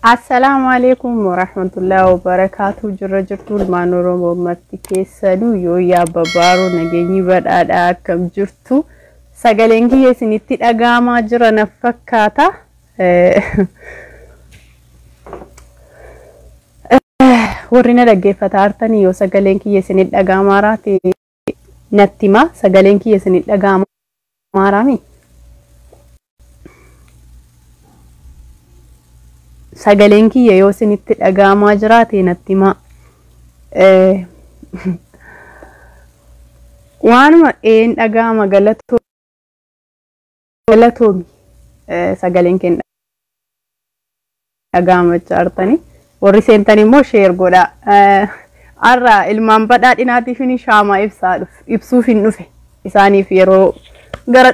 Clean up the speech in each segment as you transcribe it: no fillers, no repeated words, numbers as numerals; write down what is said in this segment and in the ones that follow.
Assalaamu alaikum warahmatullahi wabarakatuh. Jirra jirtu ilmaan Oromoo marti keessanuu yoo yaabba baaroo nageenyi badhaadhaa akkam jirtu. Sagaleen kiyya isinitti dhaga'amaa jira na fakkaata. Warri na dhaggeeffataa jirtanii yoo sagaleen kiyya isinitti dhaga'amaa jiraate natti himaa. Sagaleen kiyya isinitti dhaga'amaa jiraami? Sagaleen kiyya yoo isinitti dhaga'amaa jiraate natti himaa. Waanuma een dhaga'ama galatoomi. Sagaleen keenya dhaga'ama jirtanii. Warri seentan immoo share godhaa. Har'a ilmaan badhaadhinaatiif shaamaa ibsaa ibsuuf hin dhufe. Isaaniif yeroo gara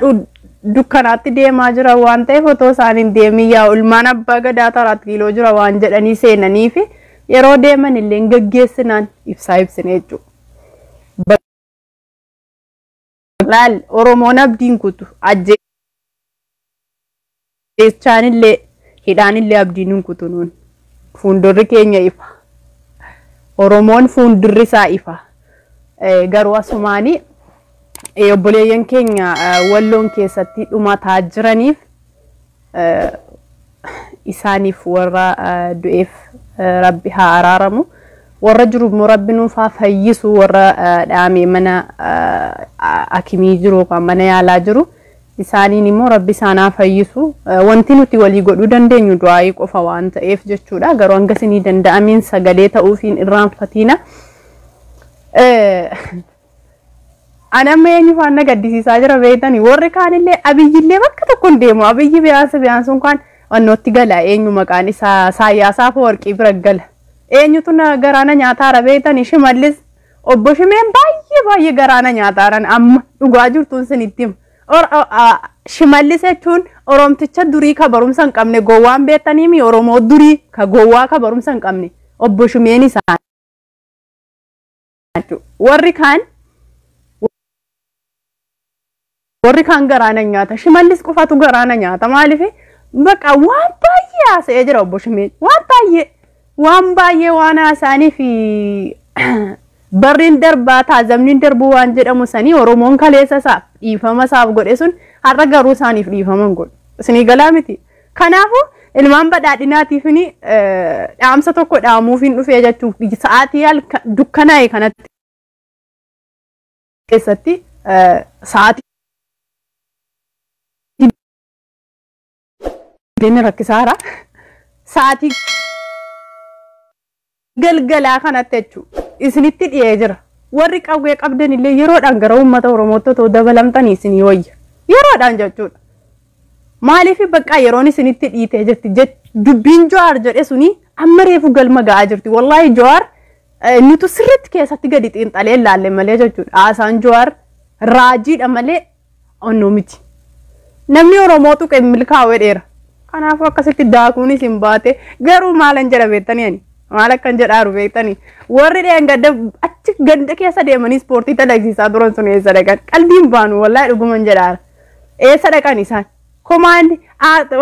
dukkanaatti deemaa jira waan ta'eef otoo isaan hin deemin yaa ilmaan abbaa gadaa taraatti kiiloo jira waan jedhanii seenanii fi yeroo deeman illee gaggeessinaan ibsaa ibsine jechuudha. Laal Oromoon abdiin kutu ajjeechaan illee hidhaan illee abdiin hin kutu nuun. Fuuldurri keenya ifa. Oromoon fuuldurri isaa ifa. Garuu asumaanii obboleeyyan keenya walloon keessatti dhumataa jiraniif isaaniif warra du'eef rabbi haa araaramu. Warra jiru immoo rabbi nuuf haa fayyisu warra dhaamee mana akimii jiru yookaan mana yaalaa jiru. Isaaniin immoo rabbi isaan haa fayyisu. Wanti nuti walii godhuu dandeenyu du'aayii qofa waan ta'eef jechuudha. Garuu hanga isinii danda'ameen sagalee ta'uufiin irraanfatiina. Ani amma eenyu faana na gaddisiisaa jira beektanii warri kaanillee Abiyyillee bakka tokko hin deemu. Abiyyi biyaansa biyaansuun kaan wannootti gala eenyu maqaan isaa Saayyaas Afawarqii bira gala. Eenyutu na garaana nyaataara beektanii Shimallis obbo Shimeen baay'ee baay'ee garaana nyaataaran amma dhugaa jirtuun sinitti hima. Shimallis jechuun Oromticha durii ka barumsa hin qabne gowwaan beektanii Oromoo durii ka gowwaa ka barumsa hin qabne obbo Shimeen isaan. Warri kaan garaana nyaata. Shimallis qofatu garaana nyaata. Maaliif bakka waan baay'ee haasa'ee jira obbo Shimeen. Waan baay'ee waan baay'ee waan haasa'anii fi barriin darbaa taazamni darbuu waan jedhamu sanii Oromoon kaleessa isaaf dhiifama isaaf godhe sun har'a garuu isaaniif dhiifama hin godhu. Isinii galaa miti. Kanaafuu ilmaan badhaadhinaatiif dhaamsa tokko dhaamuuf hin dhufee jechuuf sa'aatii dukkanaa'e kanatti keessatti sa'aatii inni rakkisaara. Sa'aatii galgalaa kanatti jechuudha. Isinitti dhi'ee jira. Warri qawwee qabdan illee yeroodhaan gara uummata Oromootti otoo dabalamtanii isinii wayya. Yeroodhaan jechuudha. Maaliif bakka yeroon isinitti dhiitee jirti? Dubbiin Jawaar jedhe suni amma reefu galma ga'aa jirti. Wallaahi Jawaar nutu sirriitti keessatti gadi xiinxalee ilaalle malee jechuudha. Haasaan Jawaar raajiidha malee onnoo miti. Namni Oromoo tuqe milkaa'uu dheera. Kanaafuu akkasitti daakuun isin baate garuu maalan jedha beektanii ani? Maal akkan jedhaaru beektanii? Warri dheengadda achi ganda keessa deemanii ispoortii dalagsiisaa turan sun eessa dhaqan? Qalbiin baanu wallaahi dhuguman jedhaara. Eessa dhaqan isaan? Komaandi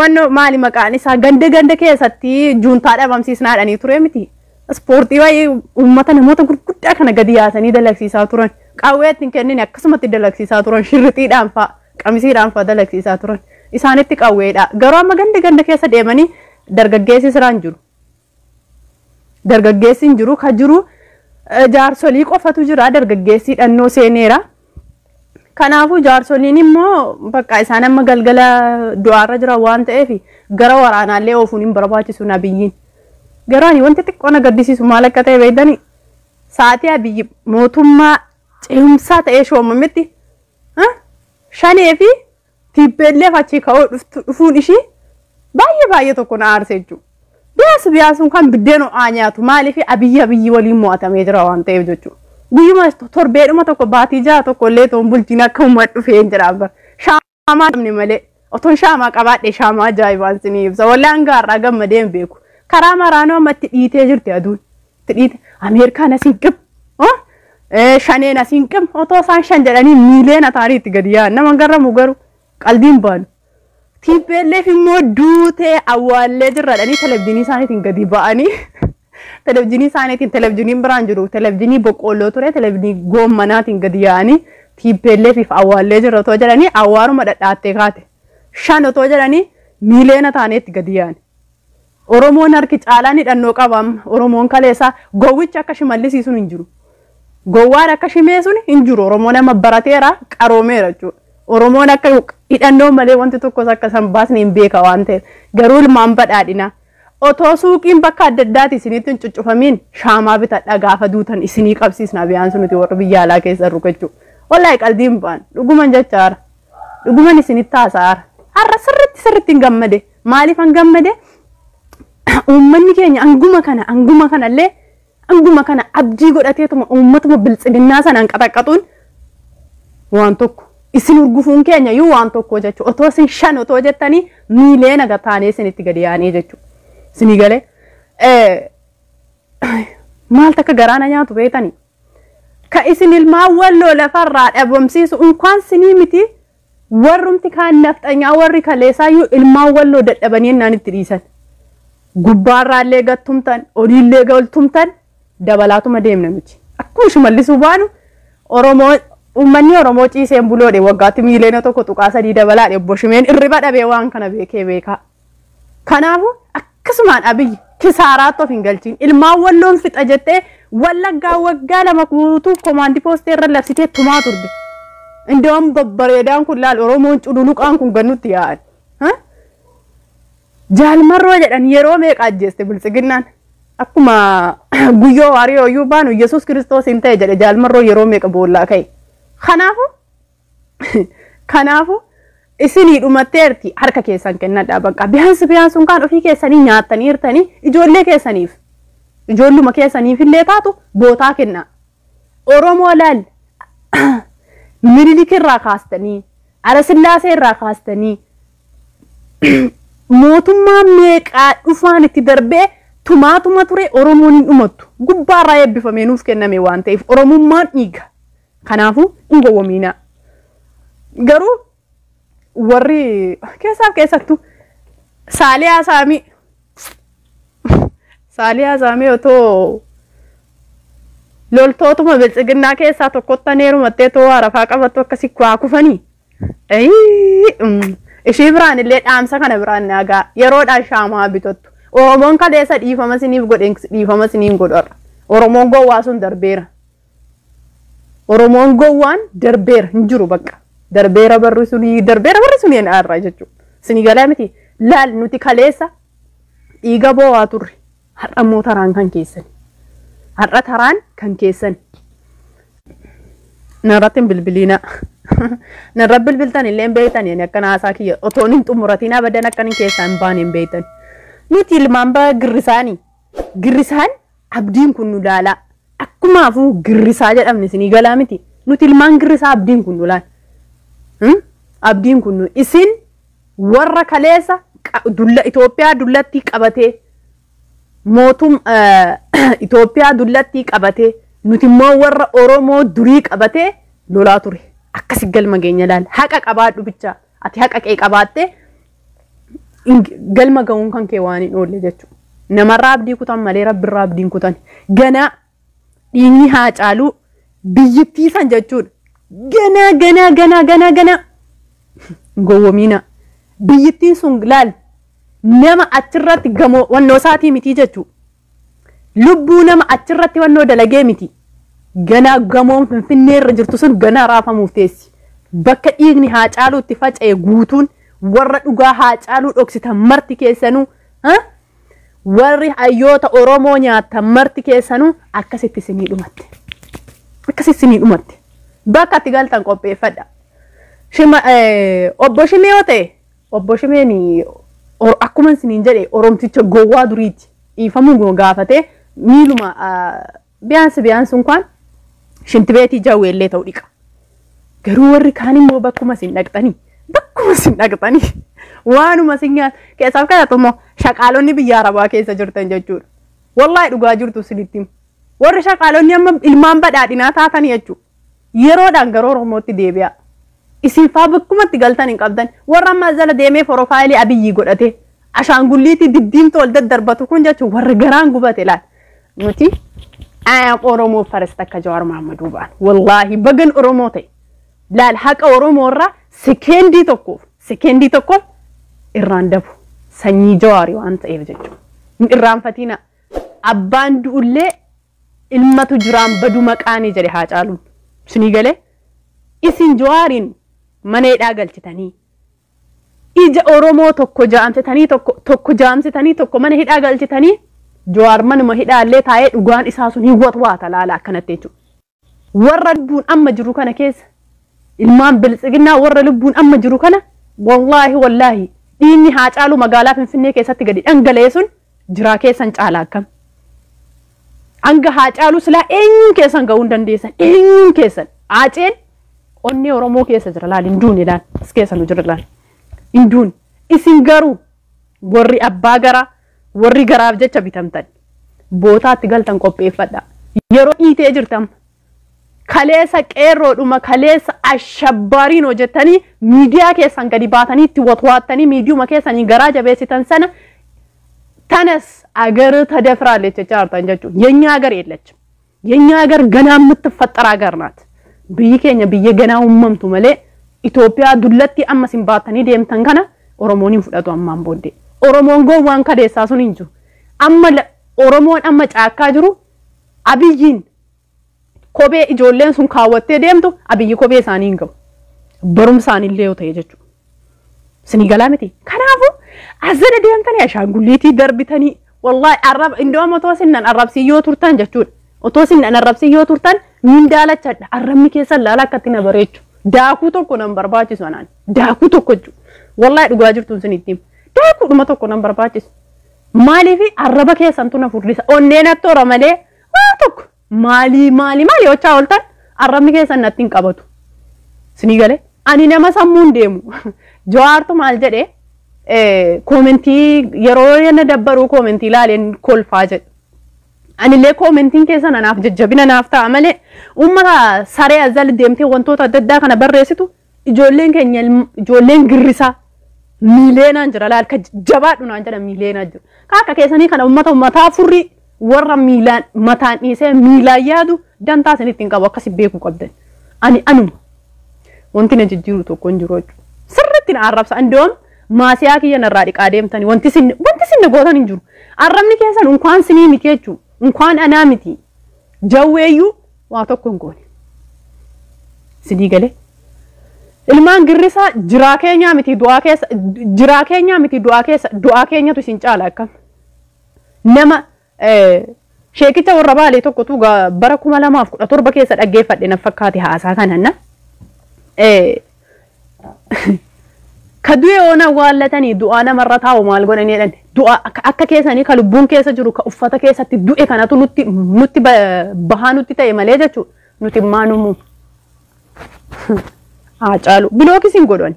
wannoo maali maqaan isaa ganda ganda keessatti juuntaa dhabamsiisnaadhanii ture miti. Ispoortii baay'ee uummata namoota gurguddaa kana gadi yaasanii dalagsiisaa turan. Qawwee ittiin kennine akkasumatti dalagsiisaa turan. Shirrixiidhaan fa'a qamisiidhaan fa'a dalagsiisaa turan. Isaanitti qawweedha. Garuu amma ganda ganda keessa deemanii dargaggeessi siraan jiru. Dargaggeessi hin jiru ka jiru jaarsolii qofatu jira dargaggeessi dhannoo seeneera. Kanaafuu jaarsoliin immoo bakka isaan amma galgala du'aarra jiran waan ta'eef gara waraanaallee oofuun hin barbaachisu Abiyyiin. Garuu ani wanti xiqqoo na gaddisiisu maal akka ta'e beektanii sa'aatii Abiyyi mootummaa ce'umsaa ta'ee shoomametti shanee fi tiibbeelleef achii ka'uu dhufuun ishii baay'ee baay'ee tokko na aarse jechuudha. Biyaas biyaasuun kan biddeen ho'aa nyaatu maaliif Abiyyi Abiyyi waliin mo'atamee jira waan ta'eef jechuudha. Guyyuma torbeedhuma tokko baatii ja'a tokko illee toon bulchiin akka uummata dhufee hin jira bara. Shaamaa dhabne malee otoon shaamaa qabaadhe shaamaa ajaa'ibaan sinii ibsa. Wallaan gaarraa gammadee hin beeku. Karaa maraanoo amma itti dhiitee jirti aduun. Itti dhiite Ameerikaan asiin qib. Shaneen asiin qib. Otoo isaan shan jedhanii miileen ataanii itti gadi yaa'an. Nama garramu garuu qalbiin baanu. TPLF immoo duutee awwaallee jirradhanii televizyiinii isaaniitiin gadi ba'anii televizyiinii isaaniitiin, televizyiiniin biraan jiru televizyiinii boqqoolloo ture, televizyiinii goommanaatiin gadi yaa'anii TPLF awwaallee jirra otoo jedhanii awwaaruma dhadhaattee kaate. 5 otoo jedhanii miiliyoona taaneetti gadi yaa'an. Oromoon harki caalaan hidhannoo qaba. Oromoon kaleessaa gowwichi akka shimallisiisuun hin jiru. Gowwaan akka shimee sun hin jiru. Oromoon amma barateera, qaroomeera jechuudha. Oromoon akka hidhannoo malee wanti tokkos akka san baasne hin beeka waan ta'eef. Garuu ilmaan badhaadhinaa. Otoo suuqiin bakka adda addaati isinitti hin cuccufamiin shaamaa bitadhaa, gaafa duutan isinii qabsiisna biyaan sun nuti warra biyya alaa keessa jirru jechuudha. Wallaahi qaldiin ba'an dhuguman jechaara. Dhuguman isinitti haasa'aara. Har'a sirriitti sirriitti hin gammade. Maaliif hin gammade? Uummanni keenya anguma kanallee anguma kana abdii godhateetuma uummatuma biltsiginnaa sanaan qaxaqqaxuun waan tokko. Isin urgufuun keenya iyyuu waan tokko jechuudha. Otoo isin 5 otoo jettanii miileena gataanee isinitti gadi yaanee jechuudha. Isinii galee maal takka garaana nyaatu beektanii? Ka isin ilmaan walloo lafarraa dhabamsiisu unkaan sinii miti, warrumti kaan nafxanyaa warri kaleessaayyuu ilmaan walloo dadhabanii innaan itti dhiisan. Gubbaarraallee gattumtan, oliillee galtumtan, dabalaatuma deemna nuti. Akkuma shimallisuu baanu Oromoo uummanni Oromoo ciiseen buloodhe waggaatti miiliyoona 1.3 dabalaadhe. Obbo Shimeen irriba dhabee waan kana beekee beekaa. Kanaafuu akkasumaan Abiyyi kisaaraatti of hin galchiin. Ilmaan walloon fixa jettee Wallaggaa waggaa 2 guutuu komaandii poostii irra labsitee tumaa turte. Indoon babbareedaan kun laal Oromoon cululuqaan kun gannutti yaa'an. Jaalmarroo jedhan yeroo meeqa ajjeeste biltsiginnaan? Akkuma guyyoo waariyoo iyyuu baanu Yesuus Kiristoos hin ta'e jedhe jaalmarroo yeroo meeqa boollaa ka'e. Kanaafuu isinii dhumatteerti, harka keessan kennadhaa bakka. Biyaansi biyaansuun kaan ofii keessanii nyaattanii hirtanii ijoollee keessaniif ijoolluma keessaniif illee taatu bootaa kennaa. Oromoo laal Minilik irraa kaastanii, Alasillaasee irraa kaastanii, mootummaa meeqaa dhufaan itti darbee tumaatuma ture, Oromoon hin dhumattu. Gubbaarraa eebbifamee nuuf kenname waan ta'eef Oromummaan dhiiga. Kanaafuu hin gowwomiinaa. Garuu warri keessaaf keessattuu Saaliyaa Saamii, Saaliyaa Saamii otoo loltootuma biltsiginnaa keessaa tokkotti heerumattee too arafaa qabattu akkasii waa kufanii. Ishii biraan illee dhaamsa kana biraan naagaa yeroodhaan shaamaa bitattu. Oromoon kaleessa dhiifama isiniif godhe dhiifama isiniin godharra. Oromoon gowwaa sun darbeera. Oromoon gowwaan darbeera, hin jiru bakka. Darbeera barri sunii, darbeera barri sunii irraa jechuudha. Isinii galaa miti, laal nuti kaleessa dhiiga boo'aa turre. Har'a immoo taraan kan keessan. Har'a taraan kan keessan. Narratti hin bilbiliina. Narra bilbiltan illee hin beektan, ani akka naasaa kiyya otoo hin xumuratiin abadan akkan hin keessaa hin baane hin beektan. Nuti ilmaan bara girrisaanii. Girrisaan abdiin kun nu laalaa. Akkumaafuu girrisaa jedhamne, isinii galaa miti. Nuti ilmaan girrisaa abdiin kun nu laala. Abdiin kun nu isin warra kaleessa dulla Itoophiyaa dullatti qabatee, mootum Itoophiyaa dullatti qabatee, nuti immoo warra Oromoo durii qabatee lolaa ture. Akkasi galma geenya laala. Haqa qabaadhu bichaa. Ati haqa kee qabaattee galma ga'uun kan kee waan hin oolle jechuudha. Namarraa abdii kutan malee rabbirraa abdiin kutan. Ganaa dhiigni haa caaluu biyyittii san jechuudha. Ganaa ganaa ganaa ganaa ganaa gowwomiina. Biyyittiin sun laal nama achirratti gamoo wannoo isaatii miti jechuudha. Lubbuu nama achirratti wannoo dalagee miti. Ganaa gamoon Finfinnee irra jirtu sun ganaa raafamuuf teessi. Bakka dhiigni haa caaluutti faca'e guutuun warra dhugaa haa caaluu dhoksitan marti keessanuu, warri hayyoota Oromoo nyaatan marti keessanuu akkasitti isinii dhumatte. Akkasitti isinii dhumatte. Bakka itti galtan qopheeffadha. Obbo Shimee yoo ta'e, obbo Shimeen akkuma isiniin jedhe Oromticha gowwaa duriiti. Dhiifamuu gaafatee miiluma biyaansi biyaansi unkaan shintibeetii jawweellee ta'u dhiqa. Garuu warri kaan immoo bakkuma isin dhaqxanii, bakkuma isin dhaqxanii waanuma isin nyaata keessaaf kadhatu immoo shaqaalonni biyya arabaa keessa jirtan jechuudha. Wallaahi dhugaa jirtu isinitti himu. Warri shaqaalonni amma ilmaan badhaadhinaa taatanii jechuudha. Yeroodhaan gara Oromootti deebi'a. Isin faa bakkumatti galtan hin qabdan. Warra ammaa jala deemee porofaayilii Abiyyi godhate ashaangulliitii diddiimtuu ol daddarbatu kun jechuun warra garaan gubate laal. Nuti I am Oromoo first akka Jawaar Mahammaduu ba'an. Wallaahi bagan Oromoo ta'e. Laal, haqa Oromoo irraa sekeendii tokkoof irraan dabu. Sanyii Jawaarii waan ta'eef jechuudha. Hin irraanfatina. Abbaan du'ullee ilmatu jiraan badu maqaanii jedhe haa caaluun. Isinii galee, isin Jawaariin mana hidhaa galchitanii, ija Oromoo tokko jaamsitanii, tokko tokko jaamsitanii, tokko mana hidhaa galchitanii, Jawaar manuma hidhaallee taa'ee dhugaan isaa sun hin watwaata laala akkanatti jechuudha. Warra lubbuun amma jiru kana keessa, ilmaan biltsiginnaa warra lubbuun amma jiru kana, wallaahi wallaahi dhiigni haa caalu magaalaa Finfinnee keessatti gadi dhangala'e sun jiraa keessan caala akkam. Hanga haa caalu silaa eenyuun keessan ga'uu hin dandeessan, eenyuun keessan. Haaceen onnee Oromoo keessa jira laal, hin duune laal, as keessa nu jira laal, hin duune. Isin garuu warri abbaa garaa, warri garaaf jecha bitamtan, bootaatti galtan qopheeffadha. Yeroo dhiitee jirtan, kaleessa qeerroodhuma kaleessa ashabbaariin hojjettanii miidiyaa keessan gadi baatanii itti watwaattanii miidiyuma keessanii garaa jabeessitan sana ተነስ አገር ተደፍራለች ቻርታን ጀቹ የኛ ሀገር የለችም። የኛ ሀገር ገና የምትፈጠር ሀገር ናት። Biyyi keenya biyya ganaa uumamtu malee Itoophiyaa dullatti amma isin baatanii deemtan kana Oromoon hin fudhatu ammaan booddee. Oromoon gowwaan kadeessaa sun hin jiru. Amma Oromoon amma caakkaa jiru Abiyyiin kophee ijoolleen sun kaawwattee deemtu Abiyyi kophee isaanii hin gahu. Barumsaan illee yoo ta'e jechuudha. Isinii galaa miti. Kanaafuu asirra deemtanii ashaangulliitii darbitanii, wallaahi arraba indoom otoo sinnan arrabsii yoo turtan jechuudha. Otoo sinnan arrabsii yoo turtan niin daalachadha. Arrabni keessan laala akkatti na bareechu. Daakuu tokko nan barbaachisu anaan. Daakuu tokko jechuudha. Wallaahi dhugaa jirtuun isinitti hima. Daakuudhuma tokko nan barbaachisu. Maaliif arraba keessantu na furdisa. Onnee natti hora malee waa tokko maalii maalii maalii hochaa ooltan arrabni keessan natti hin qabatu. Isinii galee, ani nama sammuun deemu. Jawaartu maal jedhee, koomentii yeroo na dabbaruu koomentii ilaaleen kolfaa jedhe. Anillee koomentiin keessan anaaf jajjabina naaf ta'a malee uummata saree azal deemtee wantoota adda addaa kana barreessitu, ijoolleen keenya ijoolleen girrisaa miileenaan jira laal, ka jabaadhu naan jedha miileenaan jira. Kaaka keessanii kana uummata mataa furrii warra miilaan mataan dhiisee miilaan yaadu dantaa isinitti hin qabu, akkasi beekuu qabdan. Ani anuma wanti na jijjiiru tokko hin jiru jechuudha. Sirriitti na arrabsa. Indoom maasiyaa kiyya narraa dhiqaa deemtanii wanti isin gootan hin jiru. Arrabni keessan unkaan sinii miti jechuudha. Unkaan anaa miti. Jawweeyyuu waa tokko hin goone. Sidii galee. Ilmaan girrisaa jiraa keenyaa miti du'aa keessa, jiraa keenyaa miti du'aa keessa, du'aa keenyatu isin caala akkam. Nama sheekicha warra Baalee tokkotu bara 2017 keessa dhaggeeffadhe na fakkaate haasaa kananna. Ka du'e oona awwaallatanii du'aa namarra taa'u maal godhanii jedhan, du'a akka keessanii ka lubbuun keessa jiru ka uffata keessatti du'e kanatu nutti bahaa nutti ta'e malee jechuudha, nuti maanumu. Haa caalu block isin godhan,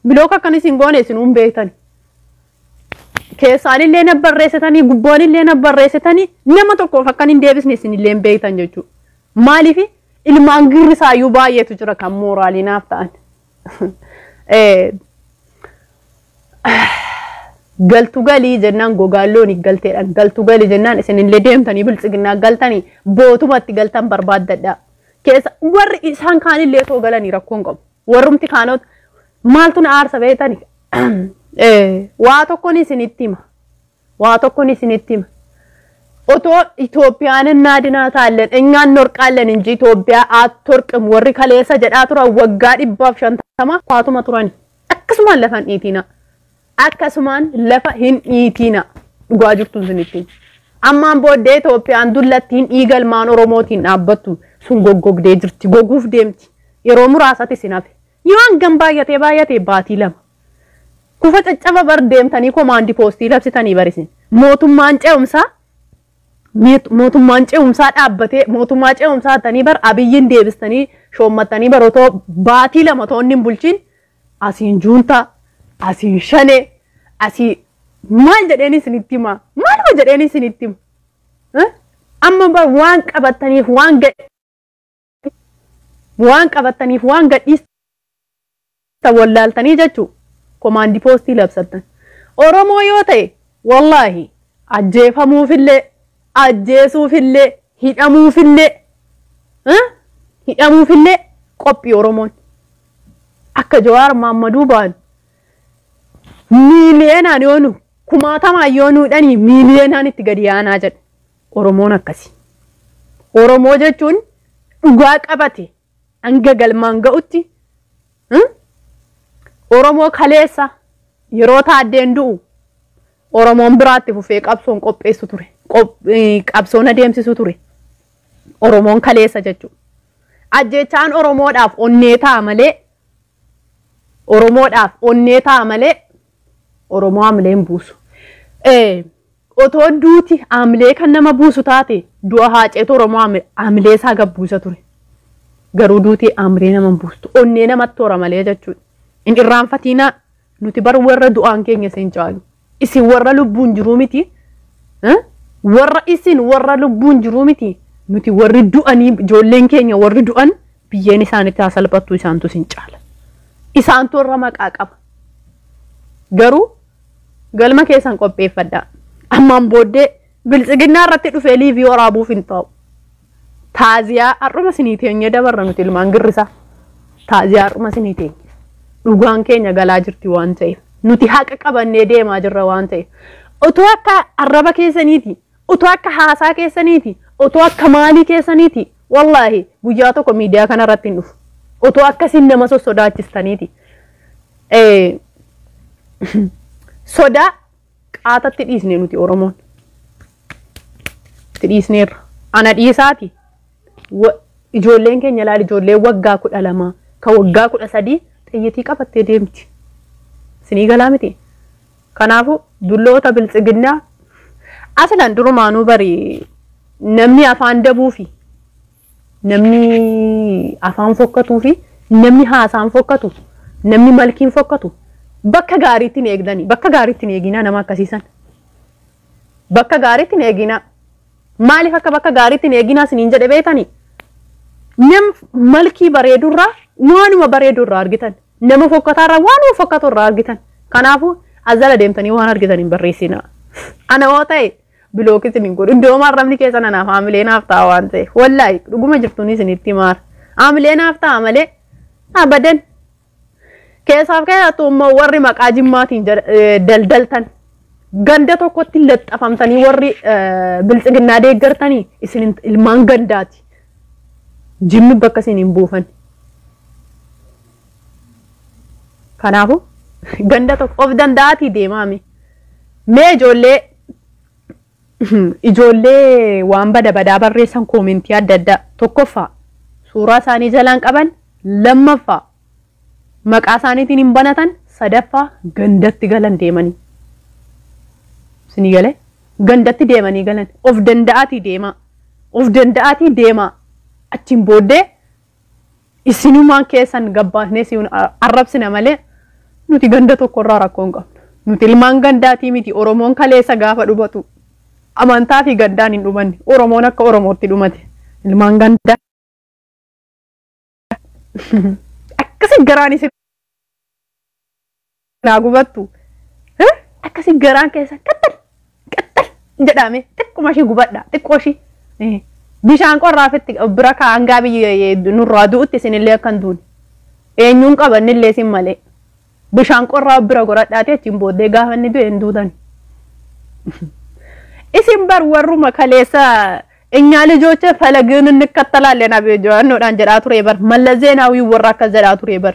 block akkan isin goone isin hun beektan. Keessaanillee na barreessitanii, gubboonillee na barreessitanii, nama tokkoof akkan hin deebisne isinillee hin beektan jechuudha. Maaliif ilmaan girrisaayyuu baay'eetu jira kan mooraalii naaf ta'an. Galtu galii jennaan gogaan loonii galteedhaan galtu galii jennaan isinillee deemtanii biltsiginnaa galtanii bootumatti galtan barbaaddadha. Keessa warri isaan kaanillee too galanii rakkoon qabu. Warrumti kaanot maaltu na aarsa beektani? Waa tokkoon isinitti hima. Waa tokkoon isinitti hima. Otoo Itoophiyaan እናድናታለን እኛ እንወርቃለን እንጂ ኢትዮጵያ አትወርቅም warri kaleessa jedhaa turan waggaa 150 kwaatuma turani. Akkasumaan lafa hin dhiitina. Akkasumaan lafa hin dhiitina. Dhugaa jirtu isinitti. Ammaan booddee Itoophiyaan dullattiin dhiigalmaan Oromootiin dhaabbattu sun goggogdee jirti. Goguuf deemti. Yeroo muraasatti isin hafe. Yoo hangam baay'atee baay'atee baatii 2. Kufa caccaba bar deemtanii komaandi poostii labsitanii barisin. Mootummaan ce'umsaa dhaabbatee mootummaa ce'umsaa ta'anii bar Abiyyiin deebistanii shoommattanii bar otoo baatii 2 toonni hin bulchiin asiin juuntaa, asiin shanee, asii maal jedheen isinitti hima, maaluma jedheen isinitti hima. Amma bar waan qabattaniif waan gadhiistaniif geessitan wallaaltanii jechuu komaandii poostii labsattan. Oromoo yoo ta'e wallaahi ajjeefamuufillee ajjeesuufillee hidhamuufillee hidhamuufillee qophii Oromoon. Akka Jawaar Maammaduu ba'an miiliyeenaan yoo nu kumaatamaan yoo nuudhanii miiliyeenaan itti gadi yaanaa jedhu. Oromoon akkasi. Oromoo jechuun dhugaa qabate hanga galmaan ga'utti Oromoo kaleessa yeroo taaddeen du'u Oromoon biraatti fufee qabsoon qopheessu ture. Qabsoon adeemsisu ture. Oromoon kaleessa jechuudha. Ajjechaan Oromoodhaaf onnee ta'a malee Oromoodhaaf onnee ta'a malee Oromoo haamilee hin buusu. Otoo duuti haamilee kan nama buusu taate du'a Haaceetu Oromoo haamilee isaa gabbuusa ture. Garuu duuti haamilee nama hin buustu. Onnee namatti hora malee jechuudha. Hin irraanfatinaa nuti bar warra du'aan keenya isin caalu. Isin warra lubbuun jiruu miti. Warra isin warra lubbuun jiruu miti. Nuti warri du'anii ijoolleen keenya warri du'an biyyeen isaanitti haa salphattu isaantu isin caala. Isaantu warra maqaa qaba. Garuu galma keessan qopheeffadhaa. Ammaan booddee biltsiginnaa irratti dhufee liivii waraabuuf hin ta'u. Taaziyaa har'uma isinii teenyee dabarra nuti ilmaan girrisaa. Taaziyaa har'uma isinii teenye. Dhugaan keenya galaa jirti waan ta'eef. Nuti haqa qabannee deemaa jirra waan ta'eef. Otoo akka arraba keessaniiti, otoo akka haasaa keessaniiti, otoo akka maalii keessaniiti, wallaahi guyyaa tokko miidiyaa kanarratti hin dhufu. Otoo akkasiin nama sossodaachistaniiti. Sodaa qaatatti dhiisne nuti Oromoon. Itti dhiisneerra. Ana dhiisaati. Ijoolleen keenya ilaali ijoolleen waggaa 12 kan waggaa 13 xiyyitii qabattee deemti. Isinii galaa miti. Kanaafuu dulloota biltsiginnaa aslan durumaanuu bari namni afaan dabuu fi namni afaan fokkatuu fi namni haasaan fokkatu namni malkiin fokkatu bakka gaariitti hin eegdani bakka gaariitti hin eeginaa nama akkasiisan bakka gaariitti hin eeginaa. Maaliif akka bakka gaariitti hin eeginaa isiniin jedhe beektanii? Nam malkii bareedurraa waanuma bareedurraa argitan nama fokkataarraa waanuma fokkaturraa argitan. Kanaafuu azala deemtanii waan argitan hin barreessinaa. Ana yoo ta'e bilookis hin godhu. Iddoo arrabni keessan anaaf haamilee naaf ta'a waan ta'eef. Wallaahi dhuguma jirtuun isinitti maara. Haamilee naaf ta'a malee abadan. Keessaaf keessattuu immoo warri maqaa jimmaatiin daldaltan ganda tokkotti laxxafamtanii warri biltsiginnaa deeggartanii isin ilmaan gandaati. Jimmi bakka isin hin buufan. Kanaafuu ganda tokko of danda'aatii deemaame. Mee ijoollee waan bada badaa barreessan koomentii adda addaa tokkoffaa suuraa isaanii jalaan qaban, lammaffaa maqaa isaaniitiin hin banatan, sadaffaa gandatti galan deemanii. Isinii galee gandatti deemanii galan of danda'aatii deemaa. Of danda'aatii deemaa. Achiin booddee isinumaan keessan gabbaasnee si arrabsina malee nuti ganda tokkorraa rakkoo hin qabnu. Nuti ilmaan gandaatii miti. Oromoon kaleessa gaafa dhumatu amantaa fi gandaan hin dhumanne. Oromoon akka Oromootti dhumate. Ilmaan gandaa akkasi garaan isin naa gubattu. Akkasi garaan keessan qaxxal qaxxal jedhame xiqquma ishii gubadha xiqqoo ishii. Bishaan qorraafitti bira kaa'an biyya nurraa du'utti isinillee akka hin duune. Eenyuun qabannillee isin malee. Bishaan qorraa bira goradhaati achiin booddee gaafa inni du'e hin duutan. Isin bar warruma kaleessa እኛ ልጆች ፈለግን እንከተላለን አብጆኖዳን jedhaa ture bar Mallas Zeenaawii warra akkas jedhaa ture bar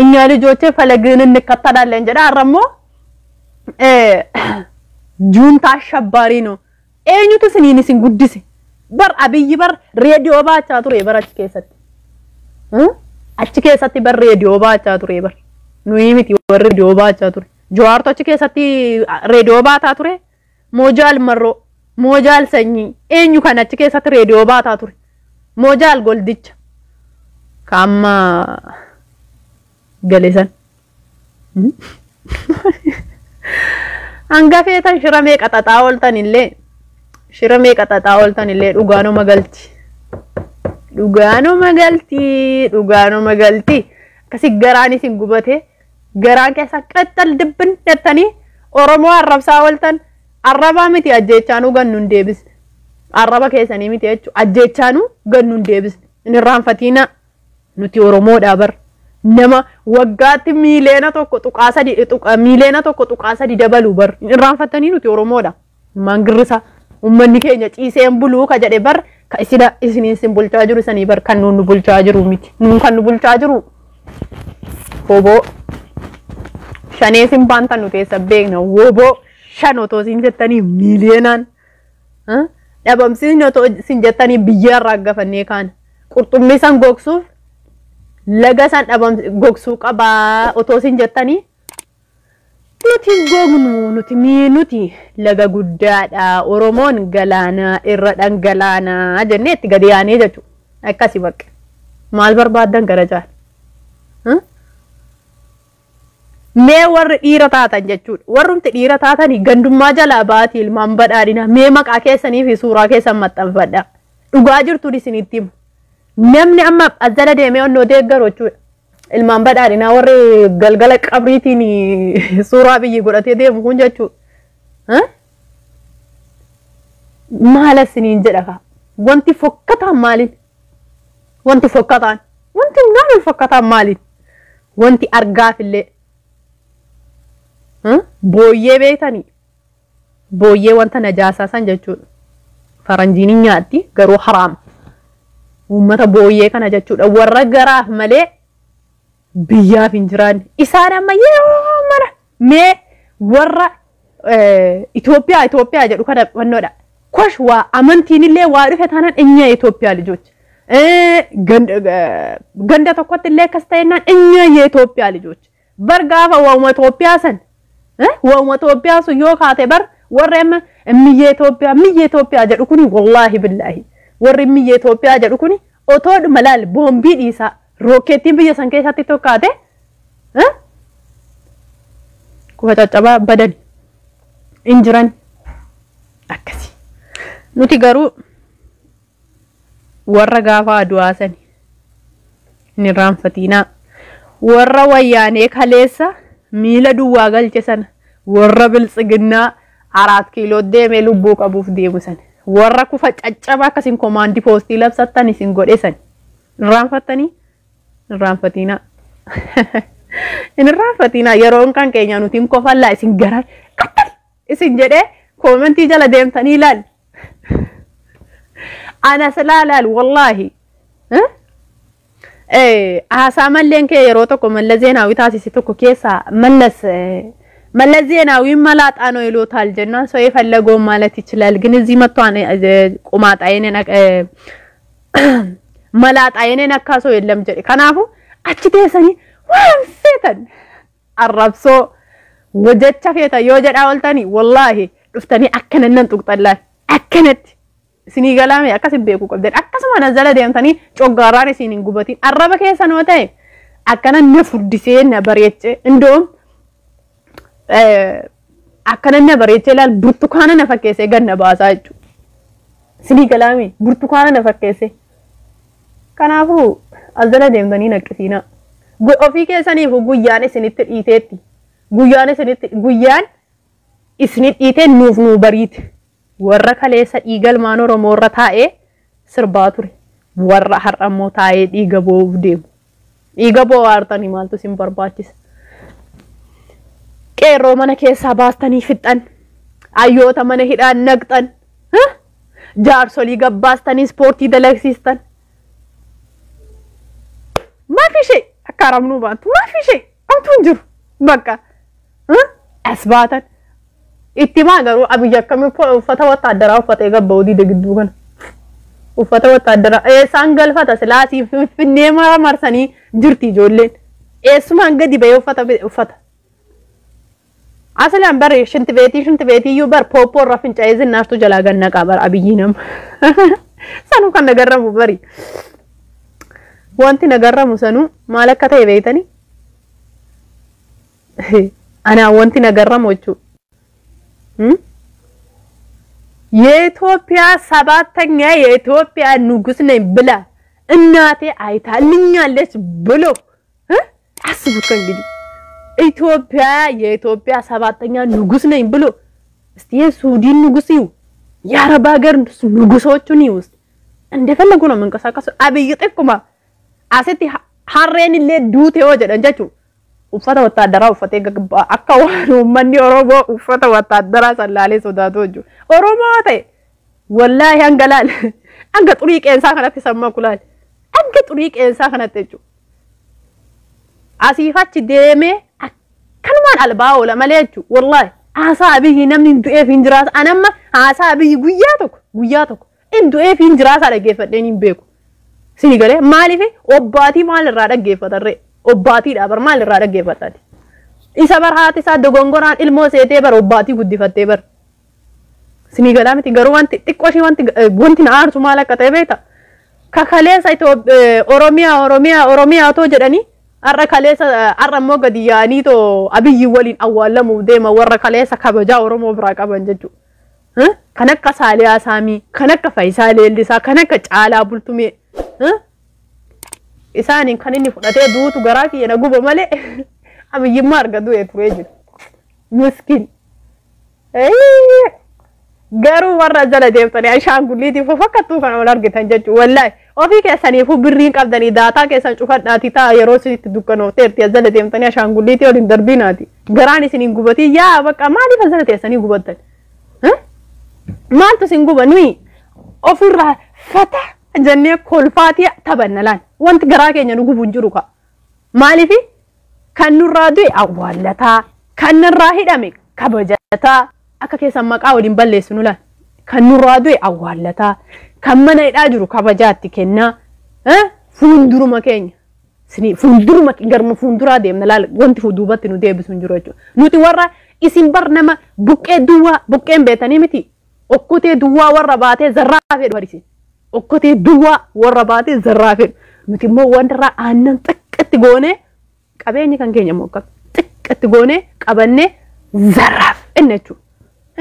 እኛ ልጆች ፈለግን እንከተላለን jedhaa har'ammoo ጁንታ አሸባሪ ነው eenyutu isiniin isin guddise bar Abiyyi bar reediyoo baachaa ture bar achi keessatti achi keessatti bar reediyoo baachaa ture bar nuyi miti warri reediyoo baachaa ture Jawaartu achi keessatti reediyoo baataa ture Moojaal Marroo Moojaal Sanyii eenyu kan achi keessatti reediyoo baataa ture Moojaal Goldicha kaamma galesan hanga feetan shira meeqa xaxaa ooltan illee shira meeqa xaxaa ooltan illee dhugaanuma galti dhugaanuma galti dhugaanuma galti. Akkasii garaan isin gubatee garaan keessa qaxxal dibbin jettanii Oromoo arrabsaa ooltan. Arrabaa miti, ajjeechaanuu gannu hin deebisne. Arraba keessanii miti jechuudha. Ajjeechaanuu gannu hin deebisne. Hin irraanfatiina, nuti Oromoodhaa bar. Nama waggaatti 1.3 miliyoona 1.3 dabalu bar. Hin irraanfattanii, nuti Oromoodha. Maangirrisa uummanni keenya ciiseen buluu ka jedhe bar, ka isina isiniin sin bulchaa jiru sanii bar, kan nuun nu bulchaa jiru miti. Nuun kan nu bulchaa jiru hoboo shanee sin baantan nu keessa beekna. Woboo shan otoo isin jettanii miiliyoonaan dhabamsiisni otoo isin jettanii biyya irraa gafannee kaana. Qurxummii san gogsuuf laga san dhabam gogsuu qabaa otoo isin jettanii nuti gognu. Nuti mii nuti laga guddaadha, Oromoon galaana irra dhangalaanaa jennee itti gadi yaanee jechuudha. Akkasi bakka maal barbaaddan gara jaal. Mee warri dhiira taatan jechuudha. Warrumti dhiira taatanii gandummaa jalaa baatii ilmaan badhaadhina mee maqaa keessanii fi suuraa keessan maxxanfadha. Dhugaa jirtuun isinitti hima. Namni amma as jala deemee onnoo deeggaru jechuudha. Ilmaan badhaadhinaa warri galgala qabriitiin suuraa biyyi godhatee deemu kun jechuudha. Maal isiniin jedha kaa? Wanti fokkataan maaliin? Wanti fokkataan? Wanti namni fokkataan maaliin? Wanti argaafillee booyyee beektanii, booyyee wanta najaasaa san jechuudha. Faranjiin hin nyaatti, garuu haraama. Uummata booyyee kana jechuudha. Warra garaaf malee biyyaaf hin jiraanne. Isaan amma yeroo mara mee warra Itoophiyaa Itoophiyaa jedhu kana fannoodha. Kosh waa amantiin illee waa dhufe taanaan እኛ የኢትዮጵያ ልጆች, ganda tokkotti illee akkas ta'ennaan እኛ የኢትዮጵያ ልጆች bar, gaafa waa'uma Itoophiyaa san, waa'uma Itoophiyaa sun yoo kaate bar, warri amma እምዬ Itoophiyaa እምዬ Itoophiyaa jedhu kuni, wallaahi billaahi, warri እምዬ Itoophiyaa jedhu kuni otoo dhuma laal boombii dhiisaa rookeettiin biyya san keessatti tokkaate kufa caccabaa badani hin jiran akkasi. Nuti garuu warra gaafa adu'aa sani hin irraanfatinaa. Warra wayyaanee kaleessa miila duwwaa galche sana, warra biltsiginnaa Araat Kiiloo deemee lubbuu qabuuf deemu sana, warra kufa caccabaa akkasiin komaandii poostii labsattan isin godhe sana irraanfattanii, irraanfatinaa. Hin irraanfatinaa, yeroon kan keenya nuti hin kofallaa isin gara qaxxal isin jedhee koomentii jala deemtanii ilaali. Ana silaa laal, wallaahi. Haasaa malleen kee yeroo tokko Mallas Zeenaawii taasise tokko keessaa Mallas Zeenaዊን መላጣ ነው ይሎታል ጀና ሰው የፈለገውን ማለት ይችላል። ግን እዚህ መጥቶ ቁማጣዬን መላጣዬን ነካ ሰው የለም jedhe. Kanaafuu achi teessanii waan feetan arrabsoo jecha feetan yoo jedhaa ooltanii, wallaahi dhuftanii akkana nan tuqxallaan akkanatti isinii galaame akkasin beekuu qabdan. Akkasuma na jala deemtanii coggaarraan isin hin gubatin. Arraba keessan yoo ta'e akkana na furdisee na bareechee, indoom akkana na bareechee ilaal, burtukaana na fakkeessee gad na baasaa jechuudha. Isinii galaame, burtukaana na fakkeessee. Kanaafuu as jala deemtanii naqqisiinaa. Ofii keessaniif guyyaan isinitti dhiiteetti. Guyyaan isinitti, guyyaan isinit dhiitee nuuf nuu bariite. Warra kaleessa dhiigalmaan Oromoo irra taa'ee sirbaa ture. Warra har'a immoo taa'ee dhiiga boo'uuf deemu. Dhiiga boo'aa hartanii maaltu isin barbaachisa? Qeerroo mana keessaa baastanii fixxan. Hayyoota mana hidhaan naqxan. Jaarsolii gabbaastanii ispoortii dalagsiistan. Maaf ishee akka haramnuu baantu, maaf ishee hamtuu hin jiru bakka as baatan. Itti maa garuu Abiyyi akkamii uffata wattaaddaraa uffatee gabba'uu dide gidduu kana? Uffata wattaaddaraa eessaan galfata? Silaasii Finfinnee mara marsanii jirti ijoolleen. Eessumaan gadi bahee uffata uffata? Asilaan bar shinti beetii, shinti beetii iyyuu bar pooppoo irra fincaa'ee zinnaartu jalaa gannaqaa bar Abiyyi nama. Sanuu kan nagarramu bari. Wanti nagarramu sanuu maal akka ta'e beektanii? Anaa wanti nagarramu jechuudha. የኢትዮጵያ ሰባተኛ የኢትዮጵያ ንጉስ ነኝ ብላ እናቴ አይታልኛለች ብሎ አስቡት ከእንግዲህ ኢትዮጵያ የኢትዮጵያ ሰባተኛ ንጉስ ነኝ ብሎ እስቲ የሱዲን ንጉስ ይሁ፣ የአረብ ሀገር ንጉሶቹን ይሁ ውስጥ እንደፈለጉ ነው የምንቀሳቀሱ። አብይ xiqquma asitti harreen illee duute yoo jedhan jechuun uffata wattaaddaraa uffatee akka waan uummanni Oromoo uffata wattaaddaraa sallaalee sodaatu jechuudha. Oromoo ta'e wallaahi hanga laal hanga xurii qeensaa kanatti samma kulaal hanga xurii qeensaa kanatti jechuudha. Asiif achi deemee akkanumaan albaa oola malee jechuudha. Wallaahi haasaa Abiyyi namni hin du'eef hin jiraata. Anamma haasaa Abiyyi guyyaa tokko hin du'eef hin jiraataa dhaggeeffadheen hin beeku. Sini galee maaliif obbaatii maalirraa dhaggeeffatarree? Obbaatiidha bar, maalirraa dhaggeeffatati? Isa bar haati isaa dogongoraan ilmoo seetee bar obbaatii guddifattee bar. Sini galaa miti? Garuu wanti xiqqoo ishee wanti na aarsu maal akka ta'e beekta? Kakaleessa Oromiyaa, Oromiyaa, Oromiyaa otoo jedhanii har'a kaleessa har'a immoo gadi yaa'anii too Abiyyi waliin awwaallamuuf deema warra kaleessa kabajaa Oromoo biraa qaban jechuudha. Kan akka Saaliyaa Saamii, kan akka Faayisaa Leellisaa, kan akka Caalaa Bultumee. Isaaniin kan inni fudhatee duutu garaa kiyya na guba malee Abiyyimmaa arga du'e turee jiru. Miskiin. Garuu warra jala deemtanii ashaangulliitiif fakkattuu kan ol argitan jechuudha. Wallaahi ofii keessaniifuu birriin qabdanii daataa keessan cufadhaatii ta'a, yeroo isinitti dukkanoofteerti jala deemtanii ashaangulliitii ol hin darbinaati. Garaan isin hin gubatii yaa bakka maaliif jala teessanii gubattan? Maaltu isin guba? Nuyi ofirraa fata jennee kolfaatii taphanna laal. Wanti garaa keenya nu gubu hin jiru ka. Maaliif kan nurraa du'e awwaallataa, kan nurraa hidhame kabajataa, akka keessan maqaa waliin balleessinu laal. Kan nurraa du'e awwaallataa, kan mana hidhaa jiru kabajaatti kennaa, fuulduruma keenya. Fuulduruma garma fuulduraa deemna laal, wanti duubatti nu deebisu hin jiru jechuudha. Nuti warra isin bar nama buqqee duwwaa buqqeen beetanii miti. Okkotee duwwaa warra baatee zarraa fedhu barisin. Okkotee duwwaa warra baatee zarraa fedhu. Nuti immoo wantirraa aannan xiqqatti goonee qabeenyi kan keenya immoo xiqqatti goonee qabannee zarraaf inni jechuudha.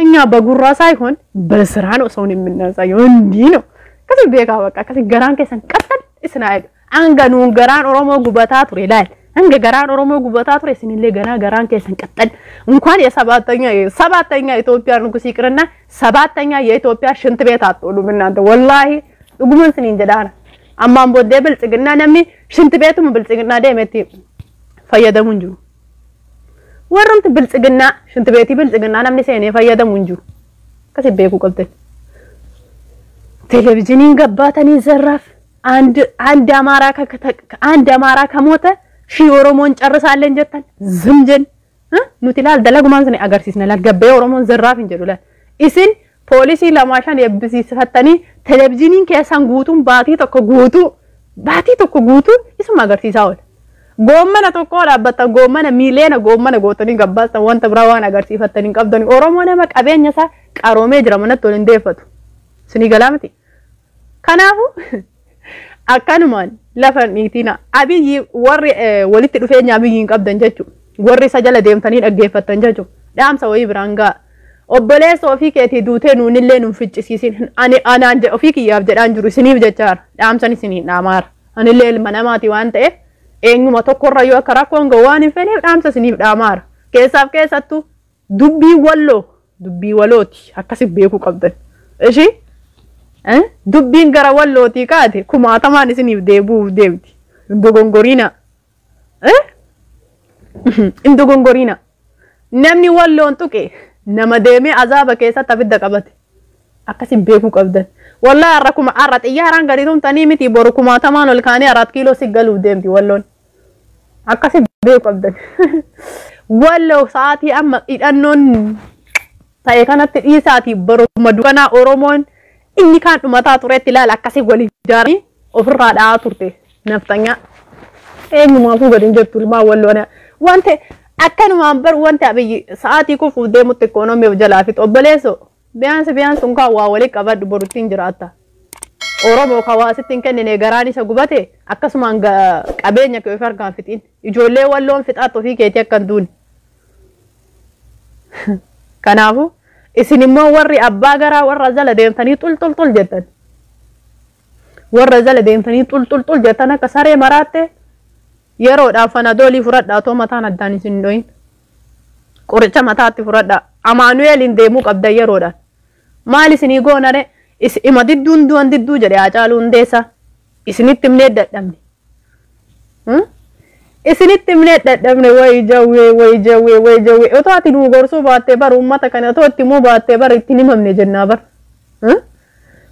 እኛ በጉራ ሳይሆን በስራ ነው ሰውን የምናሳየው። እንዲህ ነው akkasi beekaa bakka akkasi garaan keessan qaxxal isin haa eegu. Hanga nuun garaan Oromoo gubataa ture laal. Hanga garaan Oromoo gubataa ture isinillee garaa garaan keessan qaxxal. እንኳን የሰባተኛ ሰባተኛ ኢትዮጵያ ንጉስ ይቅርና ሰባተኛ የኢትዮጵያ ሽንት ቤት አትሆኑም እናንተ። ወላሂ dhuguman isiniin jedhaana. Ammaan booddee Biltsiginnaa namni ሽንት beetuma Biltsiginnaa deemetti fayyadamu hin jiru. Warrumti Biltsiginnaa ሽንት beetii Biltsiginnaa namni seenee fayyadamu hin jiru. Akkasi beekuu qabdan. ቴሌቪዥኒን ገባተኒ ዘራፍ አንድ አማራ ከሞተ ሺህ ኦሮሞን ጨርሳለን jettan ዝም jen nuti laal dalagumaan sun agarsiisna laal gabbee Oromoon zarraaf hin jedhu laal. Isin poolisii lamaa shan eebbisiifattanii televezyiiniin keessan guutuun baatii tokko guutuu isuma agarsiisaa oola. Goommana tokko dhaabbattan, goommana miileena goommana gootanii gabbaastan, wanta biraa waan agarsiifattan hin qabdan. Oromoo nama qabeenya isaa qaroomee jira manatti ol hin deeffatu. Isinii galaa miti? Kanaafuu akkanumaan lafa niitina Abiyyi warri walitti dhufeenya Abiyyi hin qabdan jechuudha. Warri isa jala deemtanii dhaggeeffattan jechuudha. Dhaamsa wayii biraan ga'a. Obboleessa ofii keetii duutee nuunillee nuun ficcisiisin. Ani anaan ofii kiyyaaf jedhaan jiru isiniif jechaara. Dhaamsan isiniin dhaamaara. Anillee ilma namaati waan ta'eef eenyuma tokkorra yoo akka rakkoon gahu waan hin fedheef dhaamsa isiniif dhaamaara. Keessaaf keessattuu dubbii walloo dubbii walooti akkasi beekuu qabdan. Ishii dubbiin gara wallootii kaate kumaatamaan isiniif deebi'uuf deemti. Hin dogongoriina. Hin dogongoriina. Namni walloon tuqe nama deemee azaaba keessatti abidda qabate. Akkasin beekuu qabdan. Wallaa har'a kuma har'a xiyyaaraan gadi tumtanii miti, boru kumaatamaan ol kaanii 4 kiiloo si galuuf deemti walloon. Akkasin beekuu qabdan. Walloo sa'aatii amma hidhannoon ta'e kanatti dhiisaatii baruma dukanaa Oromoon inni kaan dhumataa turetti ilaala akkasii waliin ijaaranii ofirraa dha'aa turte naftanyaa. Eenyumaafuu gadi hin jirtu ilmaan walloon. Wanti akkanumaan bar wanti Abiyyi sa'aatii kufuuf deemutti ikoonomii of jalaa fixu, obboleessoo biyaansi biyaansi unkaan waa walii qabadhu, borutti hin jiraatta. Oromoo hawaasitti hin kennine garaan isa gubate akkasumaan qabeenya kee of harkaan fixiin. Ijoollee walloon fixaatti ofii keetii akka hin duune. Kanaafuu isin immoo warri abbaa garaa warra jala deemtanii xul xul xul jettan. Warra jala deemtanii xul xul xul jettan akka saree maraatte. Yeroodhaaf fanadoolii fudhadhaa otoo mataan addaan isin hin dhoyin. Qoricha mataatti fudhadhaa. Amaanu'eeliin deemuu qabda yeroodhaan. Maal isinii goonare? Ima didduun du'an didduu jedhe Haacaaluu Hundeessaa. Isinitti himnee dadhabne. Isinitti himnee dadhabne. Wayi jawwee, wayi jawwee, wayi jawwee. Otoo ati nuu gorsuu baattee bar, uummata kana otoo itti himuu baattee bar, ittiin himamne jennaa bar.